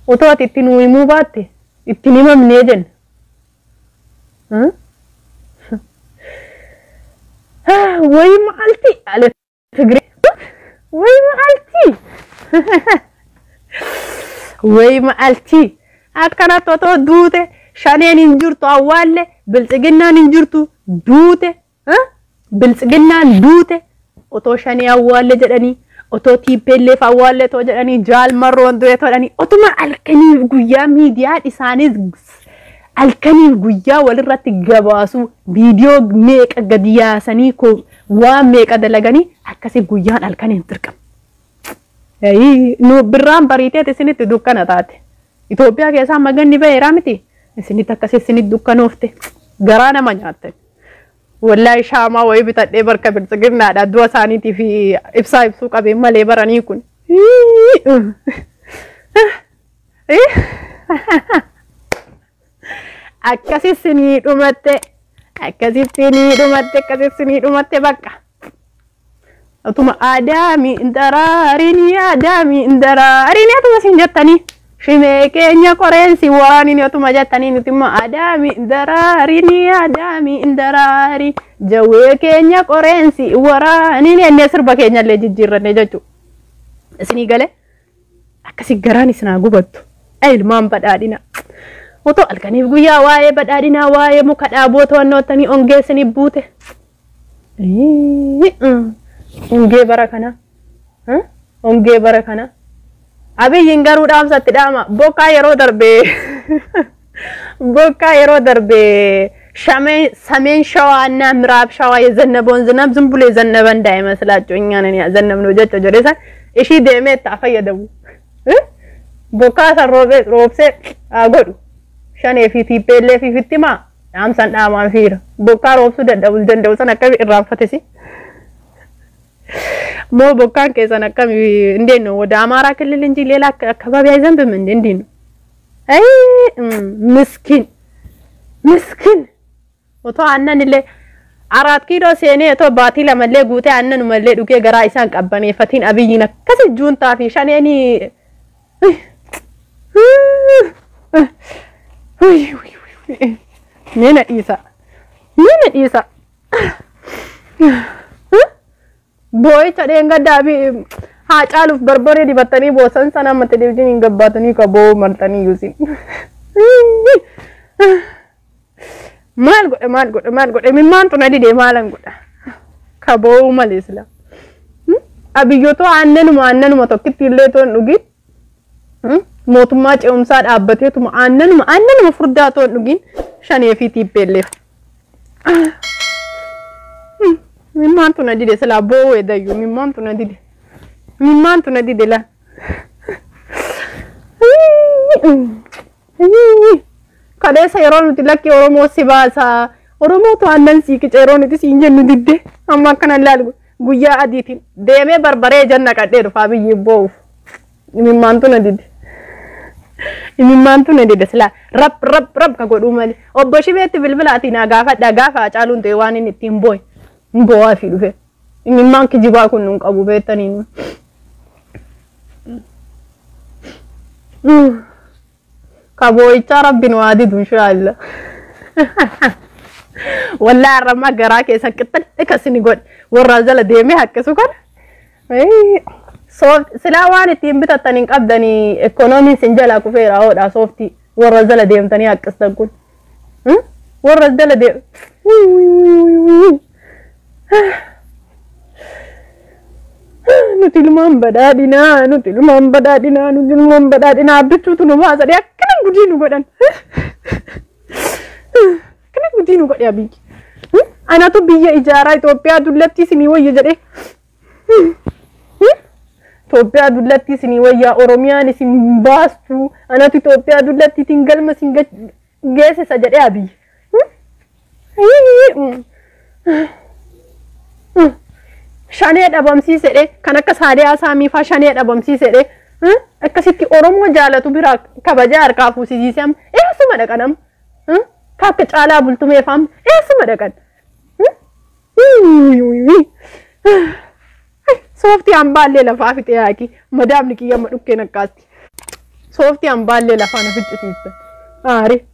Otoo ati itti nuu himuu baatte ittiin himamnee jenna. Wayi maalti ale Tigree, wayi maalti, wayi maalti. Akkanatti otoo duute, shaneen hin jirtu, awwaalle biltsiginnaan hin jirtu, duute biltsiginnaan duute, otoo shanee awwaalle jedhanii, otoo TPLF awwaalle otoo jedhanii, jaal marroon du'e otoo jedhanii, otuma halkanii guyyaa miidiyaa isaanis halkanii guyyaa walirratti gabaasu, viidiyoo meeqa gadi yaasanii, waan meeqa dalaganii, akkasii guyyaan halkaniin dirqama. Nu birraan bariiteet isinitti dukkana taate. Itoophiyaa keessaa maganni ba'eeraa miti. Isinitti akkasii isinitti dukkanoofte. Garaa nama nyaatte. Wallaahi shaamaa wayii bitadhee barka biltsiginnaadha. Du'a isaaniitii fi ibsaa ibsuu qabeen malee baranii kun. Akkasii isinii dhumatte. Akkasii isinii dhumatte. Akkasii isinii dhumatte bakka. Otuma adaami daraarini, adaami daraarini otuma isin jettanii. Shimee keenya qoreensi waraanini otuma jettanii, nuti immoo adaami daraarini, adaami daraari, jawwee keenya qoreensi waraanini ennee sirba keenya illee jijjiirranne jechuudha. Isinii galee akkasii garaan isinaa gubattu. Ilmaan badhaadhina. Otoo halkaniif guyyaa waa'ee badhaadhinaa, waa'ee muka dhaaboo to'annoottanii ongeessanii buute. Ongee bara kana. Ongee bara kana. Abiyyiin garuu dhaamsatti dhaama. Bokkaa yeroo darbee, bokkaa yeroo darbee ሰሜን ሸዋ እና ምዕራብ ሸዋ የዘነበውን ዝናብ ዝም ብሎ የዘነበ እንዳይመስላችሁ እኛ ነን ያዘነብነው jecha jedhe san ishii deemee itti haa fayyadamu. Bokkaa san roobee roobsee haa godhu. Shanee fi TPLF fi fittimaa dhaamsan dhaamaan fiira. Bokkaa roobsuu dadhabu danda'u san akkami irraanfatesi? ሞ bokkaan keessan akkami? እንዴት ነው? ወደ አማራ ክልል እንጂ ሌላ አካባቢ አይዘንብም እንዴ? እንዴት ነው? አይ ምስኪን ምስኪን። Otoo aannan illee 4 kiiloo seenee, otoo baatii lamallee guutee aannanumallee dhugee garaa isaan qabbaneeffatiin, Abiyyiin akkasi juuntaa fi shaneen. Mee na dhiisa, mee na dhiisa. Boo'icha dheengaddaa haa caaluuf barbaree dibattanii boosan sana amma televizyiiniin gabbaatanii qaboo martanii yuusin. Maal godhe, maal godhe, maal godhe? Mimmaan na dide, maalan godha? Kaboo malee sila. Abiyyotoo aannanuma tokkitti illee toon dhugin, mootummaa ce'umsaa dhaabbateetuma aannanuma furdaa toon dhugin, shanee fi TPLF. Mimmaantu na dide silaa boo'ee dayyuu, mimmaantu na dide. Mimmaantu na dide la. Kaleessa yeroo nuti lakki Oromoo si baasaa, Oromootu aannan sii qica yeroo nuti siin jennu didde, amma akkana ilaalu guyyaa adiitiin deemee barbaree janna qadhee dhufaa biyyi boo'uuf. Mimmaantu na dide. Mimmaantu na dide silaa rab rab rab ka godhuu malee. Obbo Shibeetti bilbilaatii naa gaafadhaa, gaafa Hacaaluun ta'e waan inni ittiin boo'e. Boo'aa fi dhufe. Mimmaan kijibaa kun nun qabu beektaniin. Ka boo'ichaa rabbi nu haa didu inshaallah. Wallaahi har'ammaa garaa keessa qixxee akkasini godhe warra jala deemee haqqisu kana. Silaa waan ittiin bitattan hin qabdanii, ikoonomiin sin jalaa kufeera hoodhaa, sooftii warra jala deemtanii haqqistan kun. Warra jala deem. Nuti ilmaan badhaadhinaa, nuti ilmaan badhaadhinaa, nuti ilmaan badhaadhinaa, abbichuutu nu baasa akkana gudii nu godhan. Akkana gudii nu godhe Abiyyi. Anatu biyya ijaaraa, Itoophiyaa dullatti isinii wayya jedhee. Itoophiyaa dullatti isinii wayyaa, Oromiyaan isin baastu, anatu Itoophiyaa dullatti isin galma isin geessisa jedhee Abiyyi. Shanee dhabamsiisedhe kan akka Saadiyaa Saamii faa shanee dhabamsiisedhe akkasitti Oromoo jaalatu biraa kabajaa harkaa fuusisiise amma eessuma dhaqan amma ka akka Caalaa Bultumee faa amma eessuma dhaqan. Sooftii hambaallee lafaa fixee haaki madaamni kiyya amma dhukkeen akkaasti. Sooftii hambaallee lafaa na ficcisiiste. Aari.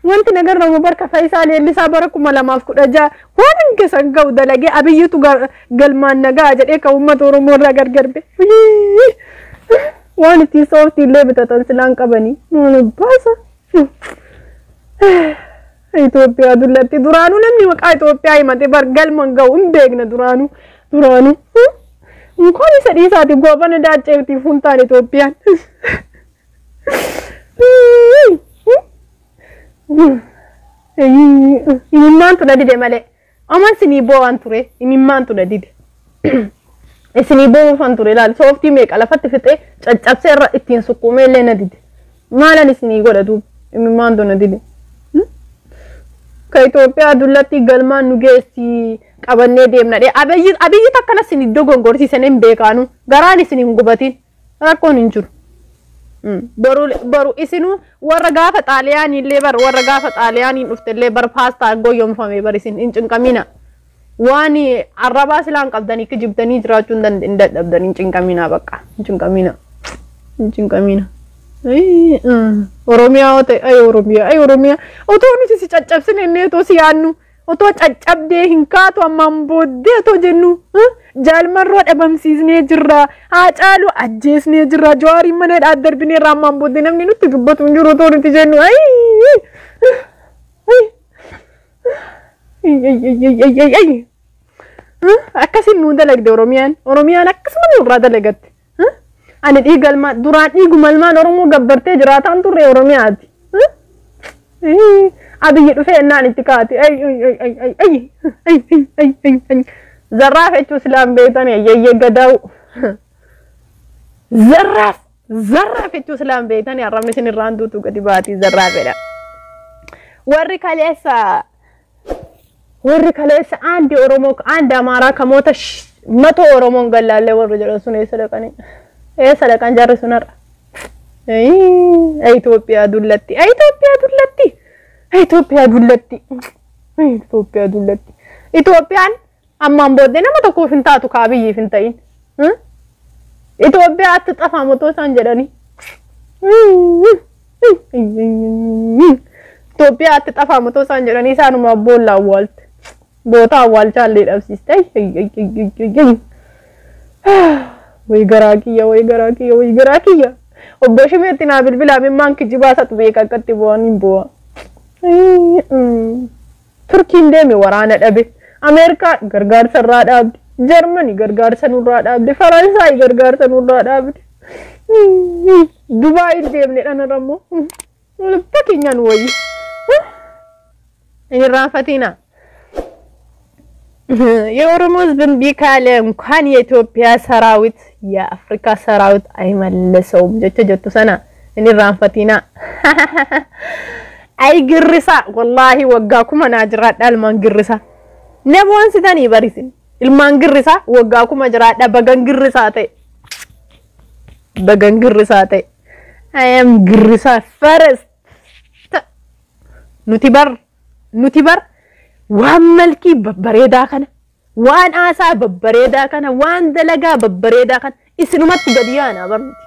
Wanti nagarramu barka Faayisaa Leellisaa bara 2016 waan hin san ga'u dalagee Abiyyitu galmaan nagaa jedhee kan uummata Oromoo irraa gargar ba'e. Waan ittiin sooftii illee bitatan silaan qabanii. Maal baasa? Itoophiyaa dullatti duraanuu namni maqaa Itoophiyaa himate bar galma hin ga'u hin beekna duraanuu duraanuu. Inkoon isa dhiisaati goobana daacceetiif huntaan Itoophiyaan. Imimmaantu na dide malee. Aman sinii boo'an ture imimmaantu na dide. Isinii boo'uufan ture ilaali sooftii meeqa lafatti fixee caccabsee irra ittiin sukkuumee illee na dide. Maalan isinii godha duuba imimmaantu na dide. Ka Itoophiyaa dullatti galmaan nu geessi qabannee deemna dhee Abiyyi akkana isin iddoo gongorsiisan hin beekaanu garaan isin hin gubatin rakkoon hin jiru. Boru isinuu warra gaafa Xaaliyaanii illee bar warra gaafa Xaaliyaaniin dhufte illee bar paastaa goyyomfame bar isin hin cinqamina. Waan arrabaa silaan qabdanii kijibtanii jiraachuu hin dadhabdan hin cinqamina bakka hin cinqamina hin cinqamina. Oromiyaa yoo ta'e ay Oromiyaa ay Oromiyaa otoo nuti si caccabsine illee otoo si yaannu otoo caccabdee hin kaatu ammaan booddee otoo jennu Jaalmarroo dhabamsiisnee jirra Haacaaluu ajjeesnee jirra Jawaariin mana hidhaa darbineerra ammaan booddee namni nutti dubbatu hin jiru otoo nuti jennu ay ay akkasiin nuu dalagde Oromiyaan Oromiyaan akkasuma nurraa dalagatte. Ani dhiiga ilmaan duraan dhiiguma ilmaan Oromoo gabbartee jiraataan turre Oromiyaati. Abiyyi dhufee ennaan itti kaate. Zarraaf jechuun silaan beektan ayyayyee gadaa'u. Zarraaf zarraaf jechuun silaan beektan arrabni isin irraan duutu gadi baatii zarraafedha. Warri kaleessa አንድ Oromoo አንድ አማራ ከሞተ 100 Oromoon gallaallee warri jedhan sun eessa dhaqanii? Eessa dhaqan jarri sun har'a? Itoophiyaa dullatti Itoophiyaa dullatti Itoophiyaa dullatti Itoophiyaa dullatti Itoophiyaan ammaan booddee nama tokkoof hin taatu ka Abiyyiif hin ta'in. Itoophiyaatti xafaa motoo isaan jedhanii. Itoophiyaatti xafaa motoo isaan jedhanii isaanuma boolla awwaalte. Boota awwaalchaallee dhabsiiste. Way garaa kiyya way garaa kiyya way garaa kiyya. Obbo Shimeetti naa bilbilaa mimmaan kijibaa isatu beeka akkatti bo'an hin bu'a. Turkiin deeme waraana dhabe. Ameerikaa gargaarsa irraa dhaabde. Jarmani gargaarsa nurraa dhaabde. Faransaay gargaarsa nurraa dhaabde. Dubaayin deemne dhanarra immoo. Lubba keenyaan wayyi. Hin irraanfatina. የኦሮሞ ሕዝብ እምቢ ካለ እንኳን የኢትዮጵያ ሰራዊት የአፍሪካ ሰራዊት አይመልሰውም jecha jettu sana hin irraanfatina. Ay girrisa wallaahi waggaa 1000 naa jiraadha ilmaan girrisa. Namoon sitanii barisin ilmaan girrisaa waggaa 1000 jiraadha bagan girrisaa ta'e. Bagan girrisaa ta'e. I am girrisaa first. Nuti bar waan malkii babbareedaa kana waan haasaa babbareedaa kana waan dalagaa babbareedaa kana isinumatti gadi yaana bar nuti.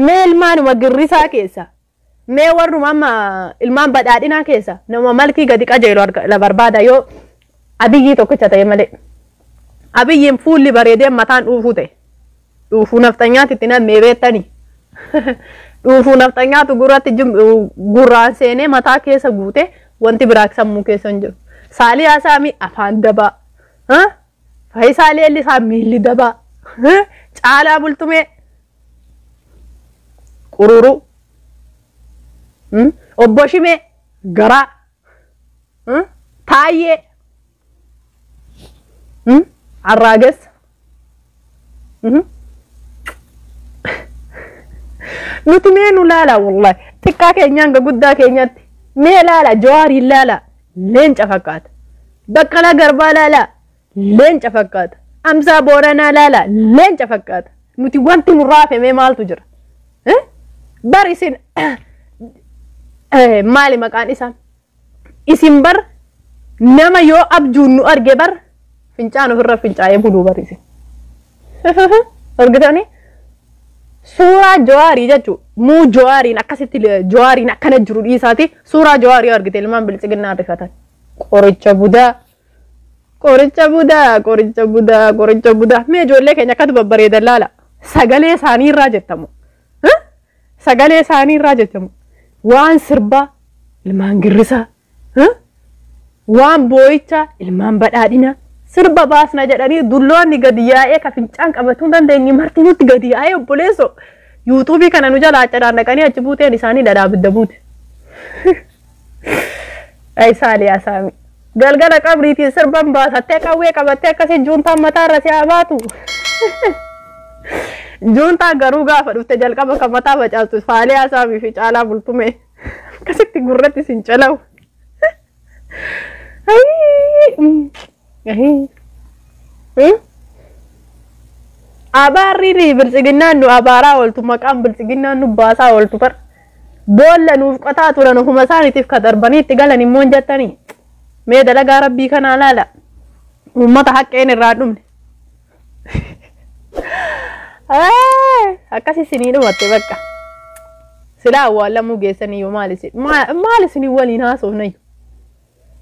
Mee ilmaanuma girrisaa keessa mee warruma amma ilmaan badhaadhinaa keessa nama malkii gadi qajeelu la barbaada yoo Abiyyii tokkicha ta'e malee. Abiyyiin fuulli bareedee mataan dhuufuu ta'e. Dhuufuu nafxanyaatti itti nammee beektanii. Dhuufuu nafxanyaatu gurratti gurraan seenee mataa keessa guute wanti biraa sammuu keessa hin jiru. Saaliyaa Saamii afaan dabaa. Faayisaa Leellisaa miilli dabaa. Caalaa Bultumee qururuu. Obbo Shimee garaa. Taayyee arraagessa. Nuti mee nu laala wallahi xiqqaa keenyaan ga guddaa keenyatti. Mee laala Jawaariin laala leenca fakkaata. Baqqalaa Garbaa laala leenca fakkaata. Amsaa Booranaa laala leenca fakkaata. Nuti wanti nurraa hafee maaltu jira? Bar isin maali maqaan isaa? Isin bar nama yoo abjuun nu arge bar fincaan ofirra fincaa'ee buluu bar isin. Argitanii? Suuraa Jawaarii jechuun muu Jawaariin akkasitti Jawaariin akkana jiru dhiisaati suuraa Jawaarii argite ilmaan biltsiginnaa rifatan. Qoricha budaa. Qoricha budaa, qoricha budaa, qoricha budaa. Mee ijoollee keenya akkatu babbareedan laala. Sagalee isaanii irraa jettamu. Sagalee isaanii irraa jettamu. Waan sirbaa ilmaan girrisaa. Waan boo'ichaa ilmaan badhaadhinaa. Sirba baasna jedhanii dulloonni gadi yaa'ee ka fincaan qabatuu hin dandeenye marti nutti gadi yaa'ee obboleesso. Yuutuubii kana nu jalaa accadhaan dhaqanii achi buuteen isaanii dhadhaa abidda buute. Ay saali asaami. Galgala qabriitiin sirban baasattee qawwee qabattee akkasii juuntaan mataarra si haa baatu. Juuntaan garuu gaafa dhufte jalqaba kan mataa facaastu faalee asaamii fi caalaa bultume. Akkasitti gurratti sin calawu. Abaarri biltsiginnaan nu abaaraa ooltu maqaan biltsiginnaan nu baasaa ooltu bar. Boolla nuuf qotaa turan ofuma isaaniitiif ka darbanii itti galan immoo hin jettanii. Mee dalagaa rabbii kanaa laala. Uummata haqqeen irraa dhumne. Akkas isinii dhumatte bakka. Silaa awwaalamuu geessaniyyuu maal isin maal isinii waliin haasofnayyu.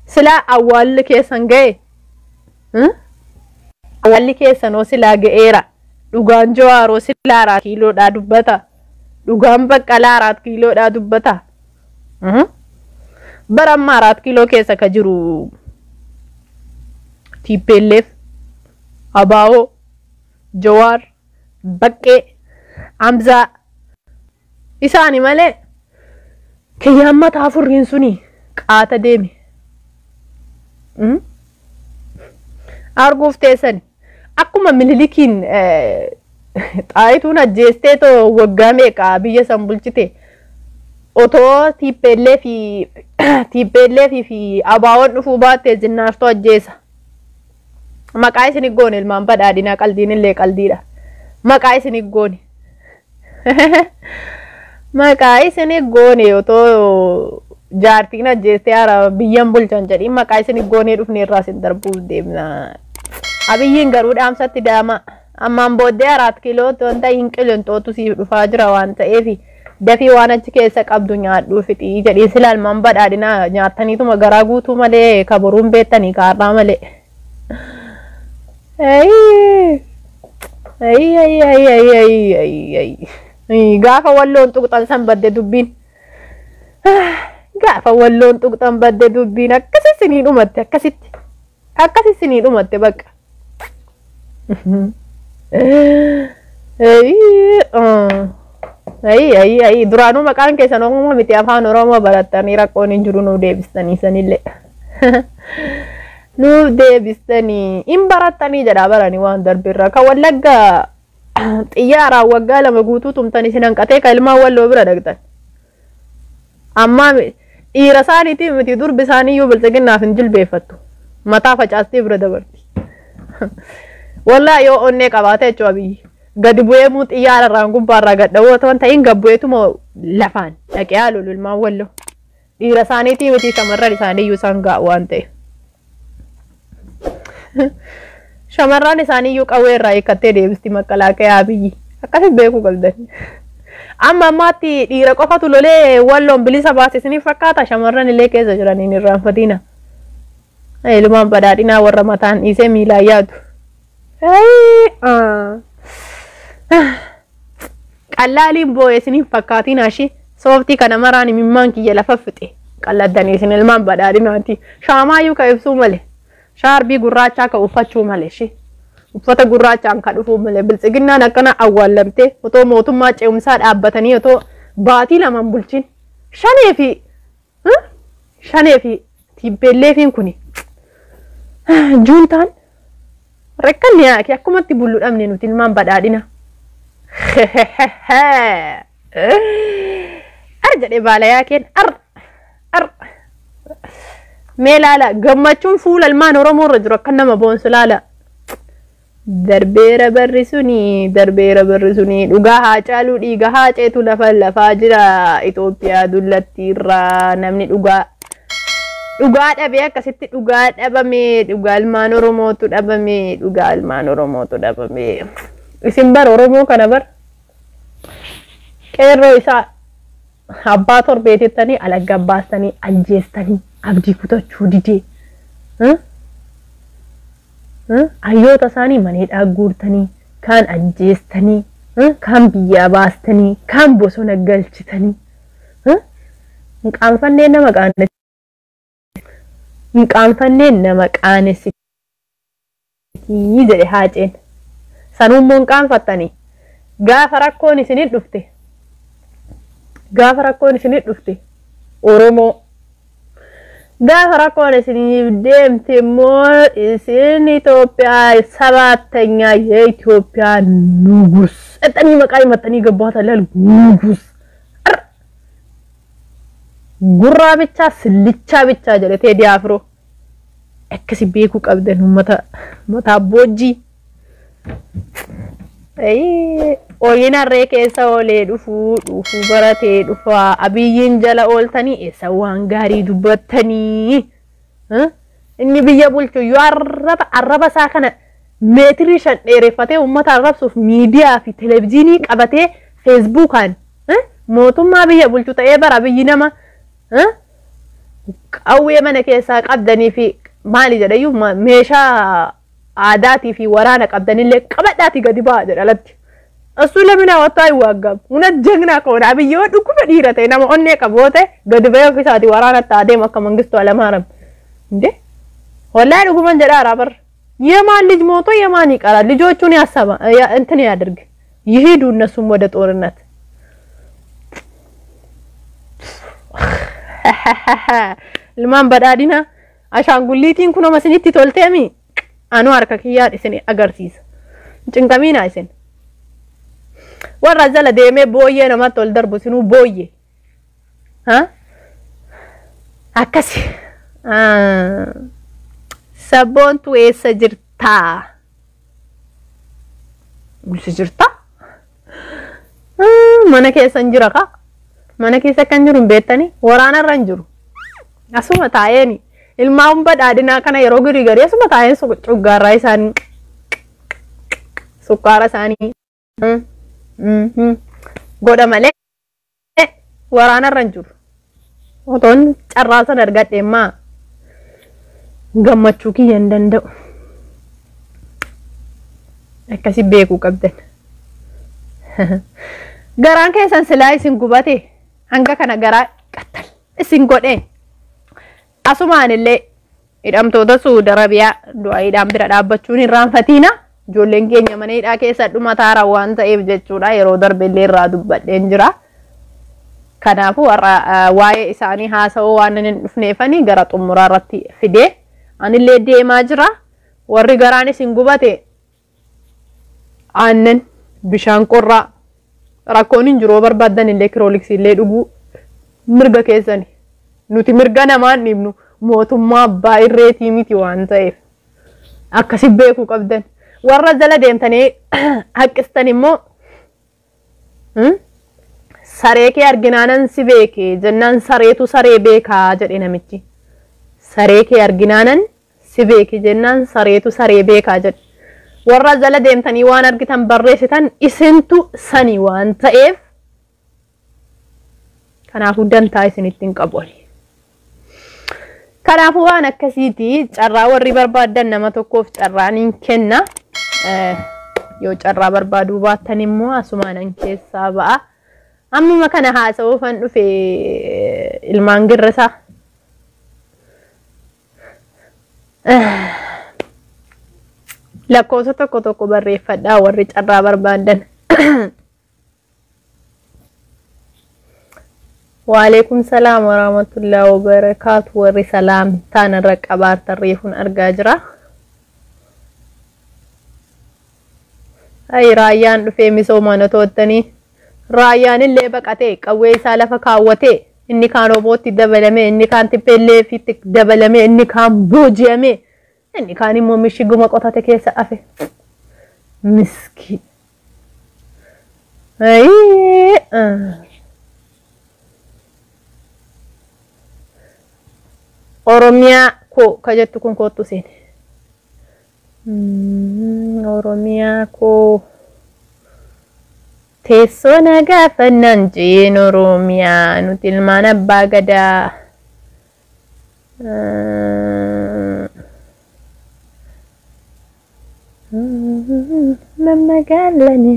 Silaa awwaalli keessan ga'e. Awwaalli keessanoo silaa ga'eera. Dhugaan Jawaaroo silaa 4 kiiloodhaa dubbata. Dhugaan Baqqalaa 4 kiiloodhaa dubbata. Bara amma 4 kiiloo keessa ka jiru TPLF, Abaa'oo, Jawaar, Baqqee, Hamzaa isaani malee kiyyaan mataa furriin suni qaata deeme. Arguuf teessani. Akkuma Minilikiin Xaayituun ajjeestee too waggaa meeqa biyya san bulchite otoo TPLF fi Abaa'oon dhufuu baatte zinnaartoo ajjeesa. Maqaa isin goone ilmaan badhaadhinaa qaldiin illee qaldiidha. Maqaa isin goone. Maqaa isin goone otoo jaartiin ajjeestee hara biyyan bulchan jedhiin maqaa isin goonee dhufne irraa isin darbuuf deemna. Abiyyiin garuu dhaamsatti daama. Ammaan booddee 4 kiiloo wanta hin qilinxootu siif dhufaa jira waan ta'eef dafii waan achi keessa qabdu nyaadhuu fixii jedhii sila ilmaan badhaadhinaa nyaattaniituma garaa guutuu malee kaboruun beektanii kaarraa malee. Gaafa walloon tuqxan san badde dubbiin. Gaafa walloon tuqxan badde dubbiin akkasi isinii dhumatte akkasitti. Akkasi isinii dhumatte bakka. Duraanuu maqaan keessan Oromoo miti afaan Oromoo barattanii rakkoon hin jiru nuuf deebistanii sanillee. Nuuf deebistanii hin barattanii jedhaa baranii waan darbirra. Kan Wallagga xiyyaaraan waggaa 2 guutuu tumtan isin hanqatee kan ilmaan walloo bira dhaqxan. Ammaa dhiira isaaniitii miti durbi isaaniiyyuu biltsiginnaaf hin jilbeeffattu. Mataa facaastee bira dabarti. Wallaa yoo onnee qabaate jechuudha biyyi. Gadi bu'ee muu xiyyaara irraan gubbaarraa gad dhawoo otoo hin ta'in gad bu'eetuma lafaan dhaqee haa lolu ilmaan walloo. Dhiira isaaniitii miti shamarran isaaniiyyuu isaan ga'a waan ta'eef. Shamarran isaaniiyyuu qawwee irraa hiikkattee deebisti makkalaakayaa biyyi. Akkasitti beekuu qabdan. Amma ammaatti dhiira qofatu lolee walloon bilisa baase isiniif fakkaata shamarran illee keessa jiraniin irraanfatina. Ilmaan badhaadhinaa warra mataan dhiisee miilaan yaadu. Qallaaliin boo'e isiniif fakkaatiin ashii sooftii kana maraan imimmaan kiyya lafa fixe. Qalladdanii isin ilmaan badhaadhinaati. Shaamaayyuu ka ibsuu malee. Shaarbii gurraachaa ka uffachuu malee ishee. Uffata gurraachaan ka dhufuu malee. Biltsiginnaan akkana awwaallamtee otoo mootummaa ce'umsaa dhaabbatanii otoo baatii 2 bulchin. Shanee fi tiibbeelleefiin kuni. Juuntaan rakkanni yaake akkumatti bullu dhabne nuti ilmaan badhaadhina. Ar jedhee baala yaakeen ar Mee laala gammachuun fuula ilmaan Oromoo irra jiru akka nama boonsu laala. Darbeera barri suni, darbeera barri suni, dhugaa haa caaluu dhiiga haa ceetu lafa lafaa jira Itoophiyaa dullatti irraa namni dhugaa dhugaa dhabee akkasitti dhugaa dhabame, dhugaa ilmaan Oromootu dhabame, dhugaa ilmaan Oromootu dhabame. Isin bar Oromoo kana bar qeerroo isaa abbaa torbeetettanii alagga baastanii ajjeestanii abdii kutachuu didee. Hayyoota isaanii maneedhaa guurtanii, kaan ajjeestanii, kaan biyyaa baastanii, kaan bosona galchitanii. Hin qaanfannee nama qaanessiti. Hin qaanfannee nama qaanessiti jedhe Haaceen. Sanuummoo hin qaanfattanii. Gaafa rakkoon isinit dhufte. Gaafa rakkoon isinit dhufte Oromoo. Gaafa rakkoon isiniif deemte immoo isin Itoophiyaa ሰባተኛ የኢትዮጵያ ንጉስ እጠኒ መቃ መጠኒ ገባታ ላል ንጉስ ጉራ ብቻ ስልቻ ብቻ jedhe Teedii Afroo. Akkasi beekuu qabdan uummata mataa boojjii. Ooyin harree keessa oolee dhufuu dhufuu baratee dhufaa Abiyyiin jala ooltanii eessa waan gaarii dubbattanii. Inni biyya bulchu yoo arraba arraba isaa kana meetirii 5 dheereffatee uummata arrabsuuf miidiyaa fi televezyiinii qabatee feesbuukaan mootummaa biyya bulchu ta'ee bara biyyi nama qawwee mana keessaa qabdanii fi maali jedhayyuu meeshaa aadaatii fi waraana qabdanillee qabadhaatii gadi ba'a jedha alatti. እሱ ለምን አወጣ አይዋጋም? እውነት ጀግና ከሆነ አብይ dhuguma dhiira ta'e nama onnee qabu yoo ta'e gadi bahee ofiisaatii waraanatti adeemu akka Mangistu Hayilamaariyaam እንዴ ወላሂ dhuguman jedhaa bar የማን ልጅ ሞቶ የማን ይቀራል? ልጆቹን ያሰባ እንትን ያድርግ ይሂዱ እነሱም ወደ ጦርነት። Ilmaan badhaadhina ashaangulliitiin kunoma isinitti tolteemi anu harka kiyyaan isin agarsiisa. Cinqamiina isin. Warra jala deemee booyyee namatti ol darbu isinuu booyyee. Akkasi. Sabboontu eessa jirtaa? Eessa jirtaa? Mana keessa hin jira kaa. Mana keessa kan jiru hin beektanii waraanarra hin jiru. Asuma taa'eeni ilmaan badhaadhinaa kana yeroo garii garii asuma taa'een cuggaarraa isaanii sukkaara isaanii godha malee waraanarra hin jiru. Otoon carraa sana argadhe immaa gammachuu kiyya hin danda'u. Akkasi beekuu qabdan. Garaan keessan silaa isin gubate hanga kana garaa qattal isin godhe. Asumaan illee hidhamtoota Suudi Arabiyaa du'aayiidhaan bira dhaabbachuun hin raanfatiina. Ijoolleen keenya mana hidhaa keessa dhumataara waan ta'eef jechuudha. Yeroo darbe illee irraa dubbadheen jira. Kanaafuu warra waa'ee isaanii haasa'uu waan hin dhufneefanii gara xumuraa irratti fidee anillee deemaa jira. Warri garaan isin gubate aannan bishaan qorraa rakkoon hin jiru barbaaddan illee kirooliksii illee dhuguu mirga keessani. Nuti mirga namaan dhiibnu mootummaa abbaa irreetii miti waan ta'eef akkasi beekuu qabdan. Warra jala deemtanii haqqistan immoo saree kee arginaanan si beeke jennaan sareetu saree beekaa jedhe namichi. Saree kee arginaanan si beeke jennaan sareetu saree beekaa jedhe. Warra jala deemtanii waan argitan barreessitan isintu sani waan ta'eef kanaafuu dantaa isinitti hin qabu. Kanaafuu waan akkasiiti carraa warri barbaaddan nama tokkoof carraa niin kenna. Yoo carraa barbaaduu baattan immoo asumaanan keessaa ba'a. Ammuma kana haasa'uufan dhufe ilmaan girrisaa. Lakkoofsa tokko tokko barreeffadhaa warri carraa barbaaddan. Waalaikum salaam warahmatullahi wabarakatuh. Warri salaamtaan irra qabaartan reefuun argaa jira. Ay raayyaan dhufee misoomaan otoo jettanii raayyaan illee baqatee qawwee isaa lafa kaawwatee Inni kaan obootti dabalame, inni kaan tippelleefitti dabalame, inni kaan booji'ame, inni kaan immoo mishiguma qotate keessa hafe. Miskiin. Oromiyaa koo ka jettu kun koottu seene. Oromiyaa koo. Teessoo na gaafannaan jeen Oromiyaa nuti ilmaan abbaa gadaa. Mammagaalani.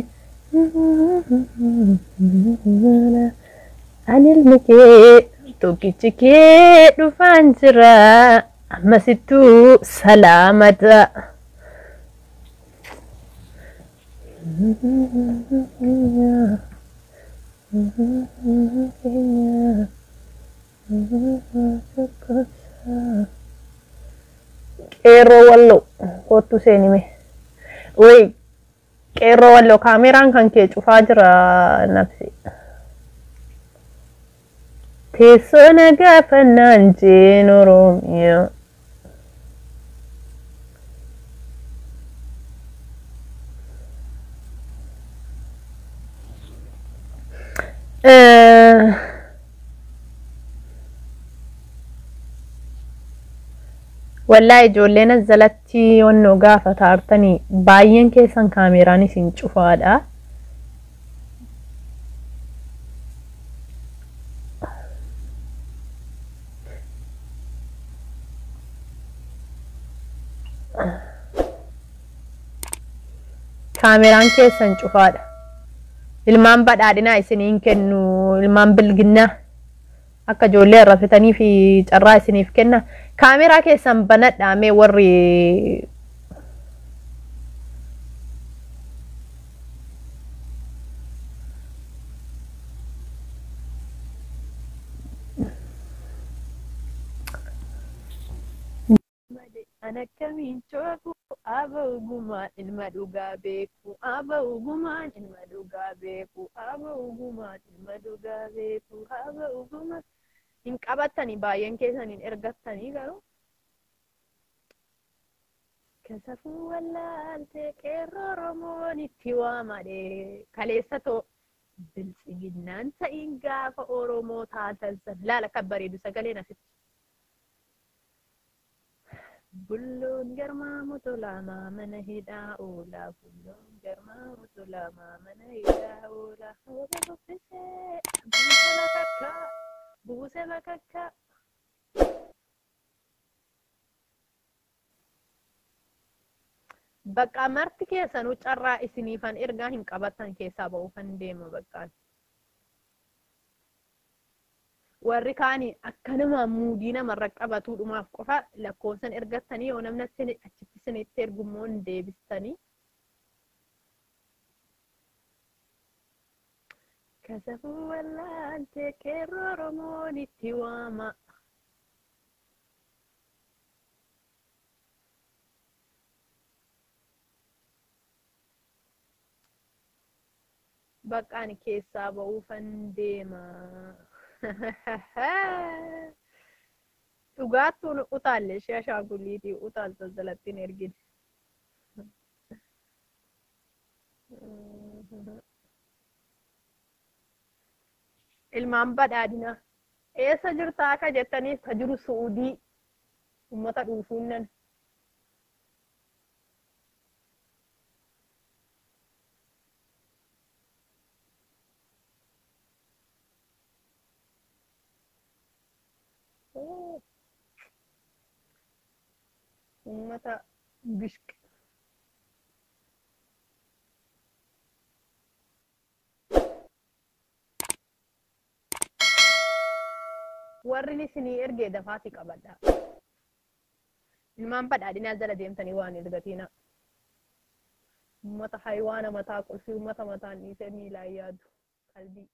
Ani ilmi kee tokkichi kee dhufaan jira ammasittuu salaamata. Qeerroo walloo kottu seenime. Wey qeerroo walloo kaameraan kan kee cufaa jira nafsi. Teessoo na gaafannaan jeen Oromiyaa. Wallaahi ijoolleen as jalatti onnoo gaafa taartanii baay'een keessan kaameraan isin cufaadha. Kaameraan keessan cufaadha. Ilmaan badhaadhinaa isiniin kennu, ilmaan bilginnaa akka ijoollee rafitanii fi carraa isiniif kenna. Kaameraa keessan banadhaa mee warri An akkamiin cooku aba ogumaan ilma dhugaa beeku aba ogumaan ilma dhugaa beeku aba ogumaan ilma dhugaa beeku aba ogumaan hin qabattanii baay'een keessan hin ergattanii garuu. Kasafuu wallaaltee qeerroo Oromoon itti waamadhee kaleessa too biltsiginnaan ta'iin gaafa Oromoo taatan san laala kan bareedu sagaleen asitti. Bulloon garmaamu tolaamaa mana hidhaa oola. Bulloon garmaamu tolaamaa mana hidhaa oola. Hooba bubbisee buuse bakakkaa buuse bakakkaa. Bakka marti keessanuu carraa isiniifan ergaa hin qabatan keessaa ba'uufan deema baqqaan. Warri kaanii akkanuma muudii namarra qabatuudhumaaf qofa lakkoofsan ergattanii yoo namni achitti isinitti ergummoo hin deebistanii. Kasafuu wallaaltee qeerroo Oromoon itti waama. Bakka ani keessaa ba'uufan deema. Dhugaattuun utaalle ishee ashaangulliitii utaalta jalatti hin ergine. Ilmaan badhaadhinaa eessa jirtaa akka jettaniif ka jiru Su'uudii uummata dhuufuun nan. Uummata bishq. Warri isinii ergee dafaati qabadha. Ilmaan badhaadhinaa jala deemtanii waan ergatiina. Uummata haywaana mataa qulfii uummata mataan dhiisee miilaan yaadu qalbii.